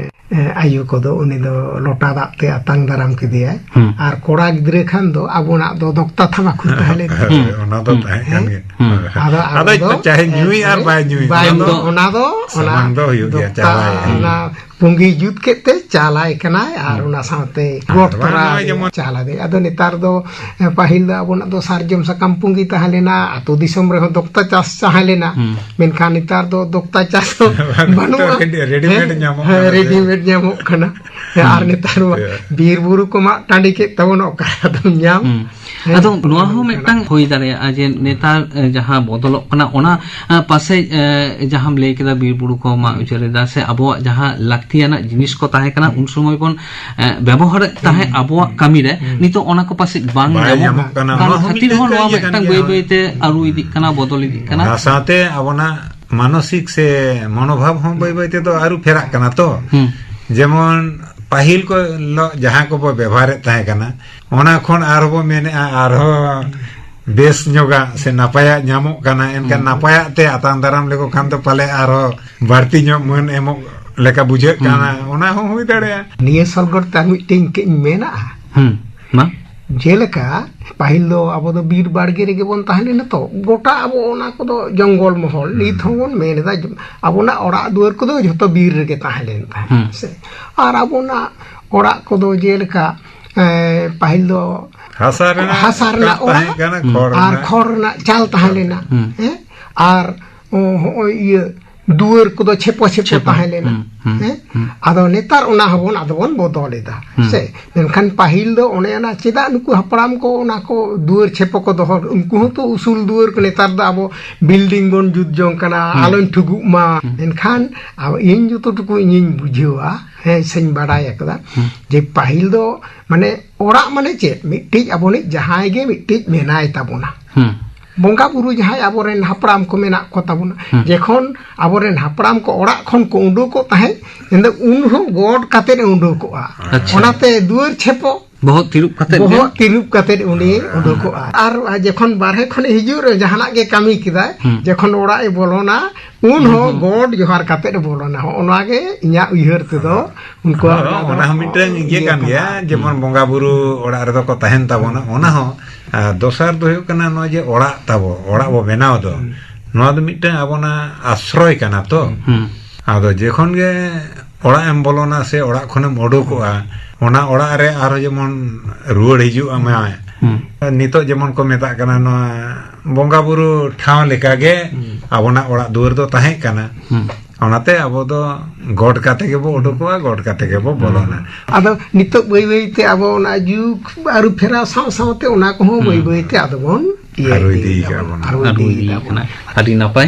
ᱮ, ᱟᱭᱳ ᱠᱚᱫᱚ ᱩᱱᱤ ᱫᱚ ᱞᱚᱴᱟ ᱫᱟᱜ ᱛᱮ ᱟᱛᱟᱝ ᱫᱟᱨᱟᱢ ᱠᱮᱫᱮᱭᱟᱭ᱾ ᱦᱩᱸ᱾ ᱟᱨ ᱠᱚᱲᱟ ᱜᱤᱫᱽᱨᱟᱹ ᱠᱷᱟᱱ ᱫᱚ ᱟᱵᱚᱱᱟᱜ ᱫᱚ ᱫᱚᱠᱛᱟ ᱛᱷᱟᱢᱟ ᱠᱷᱩᱨ ᱛᱟᱦᱮᱸ ᱞᱮᱱ ᱛᱟᱵᱚᱱᱟ᱾ ᱦᱩᱸ᱾ ᱚᱱᱟ ᱫᱚ ᱦᱩᱸ᱾ ᱛᱟᱦᱮᱸ ᱠᱟᱱ ᱦᱮᱸ? ᱜᱮ᱾ ᱦᱩᱸ᱾ ᱟᱫᱚ ᱟᱵᱚ ᱟᱫᱚ ᱫᱚ, ᱪᱟᱦᱮ ᱮ, ᱧᱩᱭ ᱟᱨ ᱵᱟᱭ ᱧᱩᱭ, ᱵᱟᱭ ᱚᱱᱟ ᱧᱩᱭ, ᱫᱚ ᱚᱱᱟ ᱫᱚ, ᱚᱱᱟ ᱥᱟᱢᱟᱝ ᱫᱚ ᱦᱩᱭᱩᱜ ᱜᱮᱭᱟ, ᱫᱚᱠᱛᱟ, ᱪᱟᱞᱟᱭ᱾ ᱚᱱᱟ ᱯᱩᱸᱜᱤ ᱡᱩᱛ ᱠᱮᱫ ᱛᱮ ᱪᱟᱞᱟᱭ ᱠᱟᱱᱟᱭ ᱟᱨ ᱦᱩᱸ᱾ ᱚᱱᱟ ᱥᱟᱶᱛᱮ ᱟᱨ ᱜᱚᱴ ᱵᱟᱝ ᱛᱚᱨᱟ ᱱᱚᱜᱼᱚᱭ ᱨᱮ ᱡᱮᱢᱚᱱ ᱪᱟᱞᱟᱣ ᱫᱟᱲᱮᱭᱟᱜᱼᱟ᱾ ᱟᱫᱚ ᱱᱮᱛᱟᱨ ᱫᱚ, ᱮ, ᱯᱟᱹᱦᱤᱞ ᱫᱚ ᱟᱵᱚᱱᱟᱜ ᱫᱚ ᱥᱟᱨᱡᱚᱢ ᱥᱟᱠᱟᱢ ᱯᱩᱸᱜᱤ ᱛᱟᱦᱮᱸ ᱞᱮᱱᱟ, ᱟᱹᱛᱩ ᱫᱤᱥᱚᱢ ᱨᱮᱦᱚᱸ ᱫᱚᱠᱛᱟ ᱪᱟᱥ ᱛᱟᱦᱮᱸ ᱞᱮᱱᱟ᱾ ᱦᱩᱸ᱾ ᱢᱮᱱᱠᱷᱟᱱ ᱱᱮᱛᱟᱨ ᱫᱚ ᱫᱚᱠᱛᱟ ᱪᱟᱥ ᱫᱚ ᱵᱟᱹᱱᱩᱜᱼᱟ᱾ ᱨᱮᱰᱤ-, ᱨᱮᱰᱤᱢᱮᱰ ᱦᱮᱸ, ᱧᱟᱢᱚᱜ ᱦᱮᱸ, ᱠᱟᱱᱟ ᱥᱮ᱾ ᱨᱮᱰᱤᱢᱮᱰ ᱧᱟᱢᱚᱜ ᱠᱟᱱᱟ᱾ ᱦᱮᱸ, ᱟᱨ ᱦᱩᱸ᱾ ᱱᱮᱛᱟᱨ ᱢᱟ ᱦᱮᱸ᱾ ᱵᱤᱨ ᱵᱩᱨᱩ ᱠᱚ ᱢᱟᱜ ᱴᱟᱺᱰᱤ ᱠᱮᱫ ᱛᱟᱵᱚᱱᱟ, ᱚᱠᱟ ᱨᱮᱫᱚᱢ ᱧᱟᱢ? ᱦᱩᱸ᱾ ᱦᱮᱸ, ᱟᱫᱚ ᱱᱚᱣᱟ ᱱᱚᱝᱠᱟᱱᱟᱜ᱾ ᱦᱚᱸ ᱢᱤᱫᱴᱟᱝ ᱦᱩᱭ ᱫᱟᱲᱮᱭᱟᱜᱼᱟ ᱡᱮ ᱱᱮᱛᱟᱨ, ᱮ, ᱡᱟᱦᱟᱸ ᱵᱚᱫᱚᱞᱚᱜ ᱠᱟᱱᱟ, ᱚᱱᱟ, ᱮ, ᱯᱟᱥᱮᱡ, ᱮ, ᱡᱟᱦᱟᱸᱢ ᱞᱟᱹᱭ ᱠᱮᱫᱟ ᱵᱤᱨ ᱵᱩᱨᱩ ᱠᱚ ᱢᱟᱜ ᱦᱩᱸ᱾ ᱩᱡᱟᱹᱲ ᱮᱫᱟ, ᱥᱮ ᱟᱵᱚᱣᱟᱜ ᱡᱟᱦᱟᱸ ᱞᱟᱹᱠᱛᱤᱭᱟᱱᱟᱜ ᱡᱤᱱᱤᱥ ᱠᱚ ᱛᱟᱦᱮᱸ ᱠᱟᱱᱟ, ᱦᱩᱸ᱾ ᱩᱱ ᱥᱚᱢᱚᱭ ᱵᱚᱱ, ᱮ, ᱵᱮᱵᱚᱦᱟᱨᱮᱫ ᱛᱟᱦᱮᱸᱫ ᱦᱩᱸ᱾ ᱟᱵᱚᱣᱟᱜ ᱠᱟᱹᱢᱤ ᱨᱮ, ᱦᱩᱸ᱾ ᱱᱤᱛᱚᱜ ᱚᱱᱟ ᱠᱚ ᱯᱟᱥᱮᱡ ᱵᱟᱝ ᱵᱟᱭ ᱧᱟᱢᱚᱜ ᱧᱟᱢᱚᱜ ᱠᱟᱱᱟ᱾ ᱠᱟᱱ ᱱᱚᱣᱟ ᱦᱚᱸ ᱠᱷᱟᱹᱛᱤᱨ ᱢᱤᱫᱴᱟᱝ ᱦᱚᱸ ᱱᱚᱣᱟ ᱤᱭᱟᱹ ᱠᱟᱱ ᱢᱤᱫᱴᱟᱝ ᱜᱮᱭᱟ᱾ ᱵᱟᱹᱭ ᱵᱟᱹᱭ ᱛᱮ ᱟᱹᱨᱩ ᱤᱫᱤᱜ ᱠᱟᱱᱟ, ᱵᱚᱫᱚᱞ ᱤᱫᱤᱜ ᱠᱟᱱᱟ᱾ ᱚᱱᱟ ᱥᱟᱶᱛᱮ ᱟᱵᱚᱱᱟᱜ ᱢᱟᱱᱚᱥᱤᱠ ᱥᱮ ᱢᱚᱱᱳᱵᱷᱟᱵ ᱦᱚᱸ ᱵᱟᱹᱭ ᱵᱟᱹᱭ ᱛᱮᱫᱚ ᱟᱹᱨᱩ ᱯᱷᱮᱨᱟᱜ ᱠᱟᱱᱟ ᱛᱚ᱾ ᱦᱩᱸ᱾ ᱡᱮᱢᱚᱱ ᱯᱟᱹᱦᱤᱞ ᱠᱚ ᱞᱚ-, ᱡᱟᱦᱟᱸ ᱠᱚᱵᱚ ᱵᱮᱵᱷᱟᱨᱮᱫ ᱛᱟᱦᱮᱸ ᱠᱟᱱᱟ, ᱚᱱᱟ ᱠᱷᱚᱱ ᱟᱨᱦᱚᱸ ᱵᱚ ᱢᱮᱱᱮᱫᱼᱟ ᱟᱨᱦᱚᱸ ᱵᱮᱥ ᱧᱚᱜᱟᱜ ᱥᱮ ᱱᱟᱯᱟᱭᱟᱜ ᱧᱟᱢᱚᱜ ᱠᱟᱱᱟ, ᱮᱱᱠᱷᱟᱱ ᱦᱩᱸ᱾ ᱱᱟᱯᱟᱭᱟᱜ ᱛᱮ ᱟᱛᱟᱝ ᱫᱟᱨᱟᱢ ᱞᱮᱠᱚ ᱠᱷᱟᱱ ᱫᱚ ᱯᱟᱞᱮ ᱟᱨᱦᱚᱸ ᱵᱟᱹᱲᱛᱤ ᱧᱚᱜ ᱢᱟᱹᱱ ᱮᱢᱚᱜ ᱞᱮᱠᱟ ᱵᱩᱡᱷᱟᱹᱜ ᱦᱩᱸ᱾ ᱠᱟᱱᱟ, ᱚᱱᱟ ᱦᱚᱸ ᱦᱩᱭ ᱫᱟᱲᱮᱭᱟᱜᱼᱟ᱾ ᱱᱤᱭᱟᱹ ᱥᱚᱞᱜᱚᱴ ᱛᱮ ᱟᱨ ᱢᱤᱫᱴᱮᱱ ᱠᱟᱹᱡ ᱤᱧ ᱢᱮᱱᱟᱜᱼᱟ᱾ ᱦᱩᱸ, ᱢᱟ᱾ ᱡᱮᱞᱮᱠᱟ, ᱯᱟᱹᱦᱤᱞ ᱫᱚ ᱟᱵᱚ ᱫᱚ ᱵᱤᱨ ᱵᱟᱲᱜᱮ ᱨᱮᱜᱮ ᱵᱚᱱ ᱛᱟᱦᱮᱸ ᱞᱮᱱᱟ ᱛᱚ, ᱜᱚᱴᱟ ᱟᱵᱚ ᱚᱱᱟ ᱠᱚᱫᱚ ᱡᱚᱝᱜᱚᱞ ᱢᱚᱦᱚᱞ᱾ ᱦᱩᱸ᱾ ᱱᱤᱛ ᱦᱚᱸᱵᱚᱱ ᱢᱮᱱ ᱮᱫᱟ, ᱟᱵᱚᱱᱟᱜ ᱚᱲᱟᱜ ᱫᱩᱣᱟᱹᱨ ᱠᱚᱫᱚ ᱡᱷᱚᱛᱚ ᱵᱤᱨ ᱨᱮᱜᱮ ᱛᱟᱦᱮᱸ ᱞᱮᱱ ᱛᱟᱦᱮᱸᱫ, ᱦᱩᱸ᱾ ᱥᱮ? ᱟᱨ ᱟᱵᱚᱱᱟᱜ ᱚᱲᱟᱜ ᱠᱚᱫᱚ ᱡᱮᱞᱮᱠᱟ, ᱮ, ᱯᱟᱹᱦᱤᱞ ᱫᱚ ᱦᱟᱥᱟ ᱨᱮᱱᱟᱜ ᱦᱟᱥᱟ ᱨᱮᱱᱟᱜ ᱠᱟᱸᱛ ᱛᱟᱦᱮᱸ ᱚᱲᱟᱜ ᱠᱟᱱᱟ, ᱦᱩᱸ᱾ ᱠᱷᱚᱲ ᱟᱨ ᱨᱮᱱᱟᱜ ᱠᱷᱚᱲ ᱨᱮᱱᱟᱜ ᱪᱟᱞ ᱛᱟᱦᱮᱸ ᱞᱮᱱᱟ, ᱦᱩᱸ᱾ ᱦᱮᱸ? ᱟᱨ, ᱚ, ᱦᱚᱸᱜᱼᱚᱭ ᱤᱭᱟᱹ, ᱫᱩᱣᱟᱹᱨ ᱠᱚᱫᱚ ᱪᱷᱮᱯᱚ ᱪᱷᱮᱯᱚ ᱪᱷᱮᱯᱚ᱾ ᱛᱟᱦᱮᱸ ᱞᱮᱱᱟ᱾ ᱦᱩᱸ, ᱦᱩᱸ, ᱦᱮᱸ? ᱦᱩᱸ᱾ ᱟᱫᱚ ᱱᱮᱛᱟᱨ ᱚᱱᱟ ᱦᱚᱸᱵᱚᱱ, ᱟᱫᱚ ᱵᱚᱱ ᱵᱚᱫᱚᱞ ᱮᱫᱟ᱾ ᱦᱩᱸ᱾ ᱥᱮ? ᱢᱮᱱᱠᱷᱟᱱ ᱯᱟᱹᱦᱤᱞ ᱫᱚ ᱚᱱᱮ ᱚᱱᱟ, ᱪᱮᱫᱟᱜ ᱱᱩᱠᱩ ᱦᱟᱯᱲᱟᱢ ᱠᱚ ᱚᱱᱟ ᱠᱚ ᱫᱩᱣᱟᱹᱨ ᱪᱷᱮᱯᱚ ᱠᱚ ᱫᱚᱦᱚ, ᱩᱱᱠᱩ ᱦᱚᱸᱛᱚ ᱩᱥᱩᱞ ᱫᱩᱣᱟᱹᱨ ᱠᱚ, ᱱᱮᱛᱟᱨ ᱫᱚ ᱟᱵᱚ building ᱵᱚᱱ ᱡᱩᱛ ᱡᱚᱝ ᱠᱟᱱᱟ, ᱦᱩᱸ᱾ ᱟᱞᱚᱧ ᱴᱷᱩᱜᱩᱜ ᱢᱟ᱾ ᱦᱩᱸ᱾ ᱢᱮᱱᱠᱷᱟᱱ ᱟᱵᱚ, ᱤᱧ ᱡᱚᱛᱚ ᱴᱩᱠᱩ ᱤᱧᱤᱧ ᱵᱩᱡᱷᱟᱹᱣᱟ, ᱦᱮᱸ, ᱥᱮᱧ ᱵᱟᱲᱟᱭ ᱟᱠᱟᱫᱟ, ᱦᱩᱸ᱾ ᱡᱮ ᱯᱟᱹᱦᱤᱞ ᱫᱚ, ᱢᱟᱱᱮ, ᱚᱲᱟᱜ ᱢᱟᱱᱮ ᱪᱮᱫ? ᱢᱤᱫᱴᱤᱡ ᱟᱵᱚᱱᱤᱡ ᱡᱟᱦᱟᱸᱭ ᱜᱮ ᱢᱤᱫᱴᱤᱡ ᱢᱮᱱᱟᱭ ᱛᱟᱵᱚᱱᱟ᱾ ᱦᱩᱸ᱾ ᱵᱚᱸᱜᱟ ᱵᱩᱨᱩ ᱡᱟᱦᱟᱸᱭ ᱟᱵᱚᱨᱮᱱ ᱦᱟᱯᱲᱟᱢ ᱠᱚ ᱢᱮᱱᱟᱜ ᱠᱚ ᱛᱟᱵᱚᱱᱟ, ᱦᱩᱸ᱾ ᱡᱚᱠᱷᱚᱱ ᱟᱵᱚᱨᱮᱱ ᱦᱟᱯᱲᱟᱢ ᱠᱚ ᱚᱲᱟᱜ ᱠᱷᱚᱱ ᱠᱚ ᱩᱰᱩᱠᱚᱜ ᱛᱟᱦᱮᱸᱫ, ᱮᱱᱫᱚ ᱩᱱ ᱦᱚᱸ ᱜᱚᱰ ᱠᱟᱛᱮᱫ ᱮ ᱩᱰᱩᱠᱚᱜᱼᱟ᱾ ᱟᱪᱪᱷᱟ᱾ ᱚᱱᱟᱛᱮ ᱫᱩᱣᱟᱹᱨ ᱪᱷᱮᱯᱚ, ᱵᱚᱦᱚᱜ ᱛᱤᱨᱩᱵ ᱠᱟᱛᱮᱫ ᱜᱮ? ᱵᱚᱦᱚᱜ ᱛᱤᱨᱩᱵ ᱠᱟᱛᱮᱫ ᱩᱱᱤ ᱩᱰᱩᱠᱚᱜᱼᱟ᱾ ᱟᱨ ᱡᱚᱠᱷᱚᱱ ᱵᱟᱨᱦᱮ ᱠᱷᱚᱱ ᱦᱤᱡᱩᱜ ᱨᱮ ᱡᱟᱦᱟᱱᱟᱜ ᱜᱮ ᱠᱟᱹᱢᱤ ᱠᱮᱫᱟᱭ, ᱦᱩᱸ᱾ ᱡᱚᱠᱷᱚᱱ ᱚᱲᱟᱜ ᱮ ᱵᱚᱞᱚᱱᱟ, ᱩᱱ ᱦᱚᱸ ᱦᱩᱸ᱾ ᱜᱚᱰ ᱡᱚᱦᱟᱨ ᱠᱟᱛᱮᱫ ᱮ ᱵᱚᱞᱚᱱᱟ᱾ ᱦᱚᱸᱜᱼᱚ ᱱᱚᱣᱟ ᱜᱮ ᱤᱧᱟᱹᱜ ᱩᱭᱦᱟᱹᱨ ᱛᱮᱫᱚ ᱩᱱᱠᱩᱣᱟᱜ ᱦᱚᱸ, ᱚᱱᱟ ᱫᱚ ᱚᱱᱟ ᱦᱚᱸ ᱢᱤᱫᱴᱟᱝ ᱤᱭᱟᱹ ᱤᱭᱟᱹ ᱠᱟᱱ ᱠᱟᱱᱟ᱾ ᱜᱮᱭᱟ, ᱡᱮᱢᱚᱱ ᱦᱩᱸ᱾ ᱵᱚᱸᱜᱟ ᱵᱩᱨᱩ ᱚᱲᱟᱜ ᱨᱮᱫᱚ ᱠᱚ ᱛᱟᱦᱮᱱ ᱛᱟᱵᱚᱱᱟ, ᱚᱱᱟ ᱦᱚᱸ᱾ ᱟᱨ ᱫᱚᱥᱟᱨ ᱫᱚ ᱦᱩᱭᱩᱜ ᱠᱟᱱᱟ, ᱱᱚᱜᱼᱚᱭ ᱡᱮ ᱚᱲᱟᱜ ᱛᱟᱵᱚ, ᱚᱲᱟᱜ ᱵᱚ ᱵᱮᱱᱟᱣ ᱫᱚ, ᱦᱩᱸ᱾ ᱱᱚᱣᱟ ᱫᱚ ᱢᱤᱫᱴᱟᱝ ᱟᱵᱚᱱᱟᱜ ᱟᱥᱨᱚᱭ ᱠᱟᱱᱟ ᱛᱚ᱾ ᱦᱩᱸ᱾ ᱟᱫᱚ ᱡᱚᱠᱷᱚᱱ ᱜᱮ ᱚᱲᱟᱜ ᱮᱢ ᱵᱚᱞᱚᱱᱟ ᱥᱮ ᱚᱲᱟᱜ ᱠᱷᱚᱱᱮᱢ ᱩᱰᱩᱠᱚᱜᱼᱟ, ᱚᱱᱟ ᱚᱲᱟᱜ ᱨᱮ ᱟᱨᱦᱚᱸ ᱡᱮᱢᱚᱱ ᱨᱩᱣᱟᱹᱲ ᱦᱤᱡᱩᱜ ᱟᱢ᱾ ᱦᱩᱸ᱾ ᱱᱤᱛᱚᱜ ᱡᱮᱢᱚᱱ ᱠᱚ ᱢᱮᱛᱟᱜ ᱠᱟᱱᱟ, ᱱᱚᱣᱟ ᱵᱚᱸᱜᱟ ᱵᱩᱨᱩ ᱴᱷᱟᱶ ᱞᱮᱠᱟᱜᱮ ᱦᱩᱸ᱾ ᱟᱵᱚᱱᱟᱜ ᱚᱲᱟᱜ ᱫᱩᱣᱟᱹᱨ ᱫᱚ ᱛᱟᱦᱮᱸ ᱠᱟᱱᱟ᱾ ᱦᱩᱸ᱾ ᱚᱱᱟᱛᱮ ᱟᱵᱚ ᱫᱚ ᱜᱚᱰ ᱠᱟᱛᱮ ᱜᱮᱵᱚ ᱩᱰᱩᱠᱚᱜᱼᱟ, ᱜᱚᱰ ᱠᱟᱛᱮ ᱜᱮᱵᱚ ᱵᱚᱞᱚᱱᱟ᱾ ᱟᱫᱚ ᱱᱤᱛᱚᱜ ᱵᱟᱹᱭ ᱵᱟᱹᱭ ᱛᱮ ᱟᱵᱚ ᱚᱱᱟ ᱡᱩᱜᱽ ᱟᱹᱨᱩ ᱯᱷᱮᱨᱟᱣ ᱥᱟᱶ ᱥᱟᱶᱛᱮ ᱚᱱᱟ ᱠᱚᱦᱚᱸ ᱵᱟᱹᱭ ᱦᱩᱸ᱾ ᱵᱟᱹᱭ ᱛᱮ ᱟᱫᱚ ᱵᱚᱱ ᱤᱭᱟᱹ ᱟᱹᱨᱩ ᱤᱫᱤᱭᱮᱫᱟ ᱤᱫᱤᱭ ᱠᱟᱜ ᱵᱚᱱ, ᱵᱚᱱ᱾ ᱟᱹᱨᱩ ᱟᱹᱨᱩ ᱤᱫᱤᱭᱮᱫᱟ ᱤᱫᱤᱭ ᱵᱚᱱ᱾ ᱠᱟᱱᱟ᱾ ᱟᱹᱰᱤ ᱱᱟᱯᱟᱭ᱾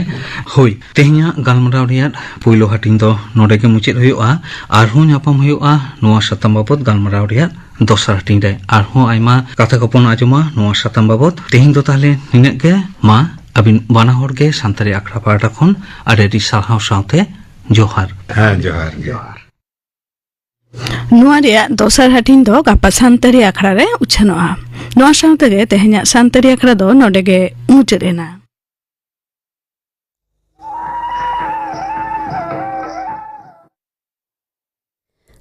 ᱦᱳᱭ, ᱛᱮᱦᱮᱧᱟᱜ ᱜᱟᱞᱢᱟᱨᱟᱣ ᱨᱮᱭᱟᱜ ᱯᱩᱭᱞᱩ ᱦᱟᱹᱴᱤᱧ ᱫᱚ ᱱᱚᱰᱮ ᱜᱮ ᱢᱩᱪᱟᱹᱫ ᱦᱩᱭᱩᱜᱼᱟ᱾ ᱟᱨᱦᱚᱸ ᱧᱟᱯᱟᱢ ᱦᱩᱭᱩᱜᱼᱟ ᱱᱚᱣᱟ ᱥᱟᱛᱟᱢ ᱵᱟᱵᱚᱛ ᱜᱟᱞᱢᱟᱨᱟᱣ ᱨᱮᱭᱟᱜ ᱫᱚᱥᱟᱨ ᱦᱟᱹᱴᱤᱧ ᱨᱮ᱾ ᱟᱨᱦᱚᱸ ᱟᱭᱢᱟ ᱠᱟᱛᱷᱟ ᱠᱚᱵᱚᱱ ᱟᱸᱡᱚᱢᱟ ᱱᱚᱣᱟ ᱥᱟᱛᱟᱢ ᱵᱟᱵᱚᱛ᱾ ᱛᱮᱦᱮᱧ ᱫᱚ ᱛᱟᱦᱞᱮ ᱱᱤᱱᱟᱹᱜ ᱜᱮ᱾ ᱢᱟ, ᱟᱹᱵᱤᱱ ᱵᱟᱱᱟ ᱦᱚᱲ ᱜᱮ ᱥᱟᱱᱛᱟᱲᱤ ᱟᱠᱷᱲᱟ ᱯᱟᱦᱴᱟ ᱠᱷᱚᱱ ᱟᱹᱰᱤ ᱟᱹᱰᱤ ᱥᱟᱨᱦᱟᱣ ᱥᱟᱶᱛᱮ ᱡᱚᱦᱟᱨ᱾ ᱦᱮᱸ, ᱡᱚᱦᱟᱨ ᱜᱮ᱾ ᱡᱚᱦᱟᱨ᱾ ᱱᱚᱣᱟ ᱨᱮᱭᱟᱜ ᱫᱚᱥᱟᱨ ᱦᱟᱹᱴᱤᱧ ᱫᱚ ᱜᱟᱯᱟ ᱥᱟᱱᱛᱟᱲᱤ ᱟᱠᱷᱲᱟ ᱨᱮ ᱩᱪᱷᱟᱹᱱᱚᱜᱼᱟ᱾ ᱱᱚᱣᱟ ᱥᱟᱶ ᱛᱮᱜᱮ ᱛᱮᱦᱮᱧᱟᱜ ᱥᱟᱱᱛᱟᱲᱤ ᱟᱠᱷᱲᱟ ᱫᱚ ᱱᱚᱰᱮ ᱜᱮ ᱢᱩᱪᱟᱹᱫ ᱮᱱᱟ᱾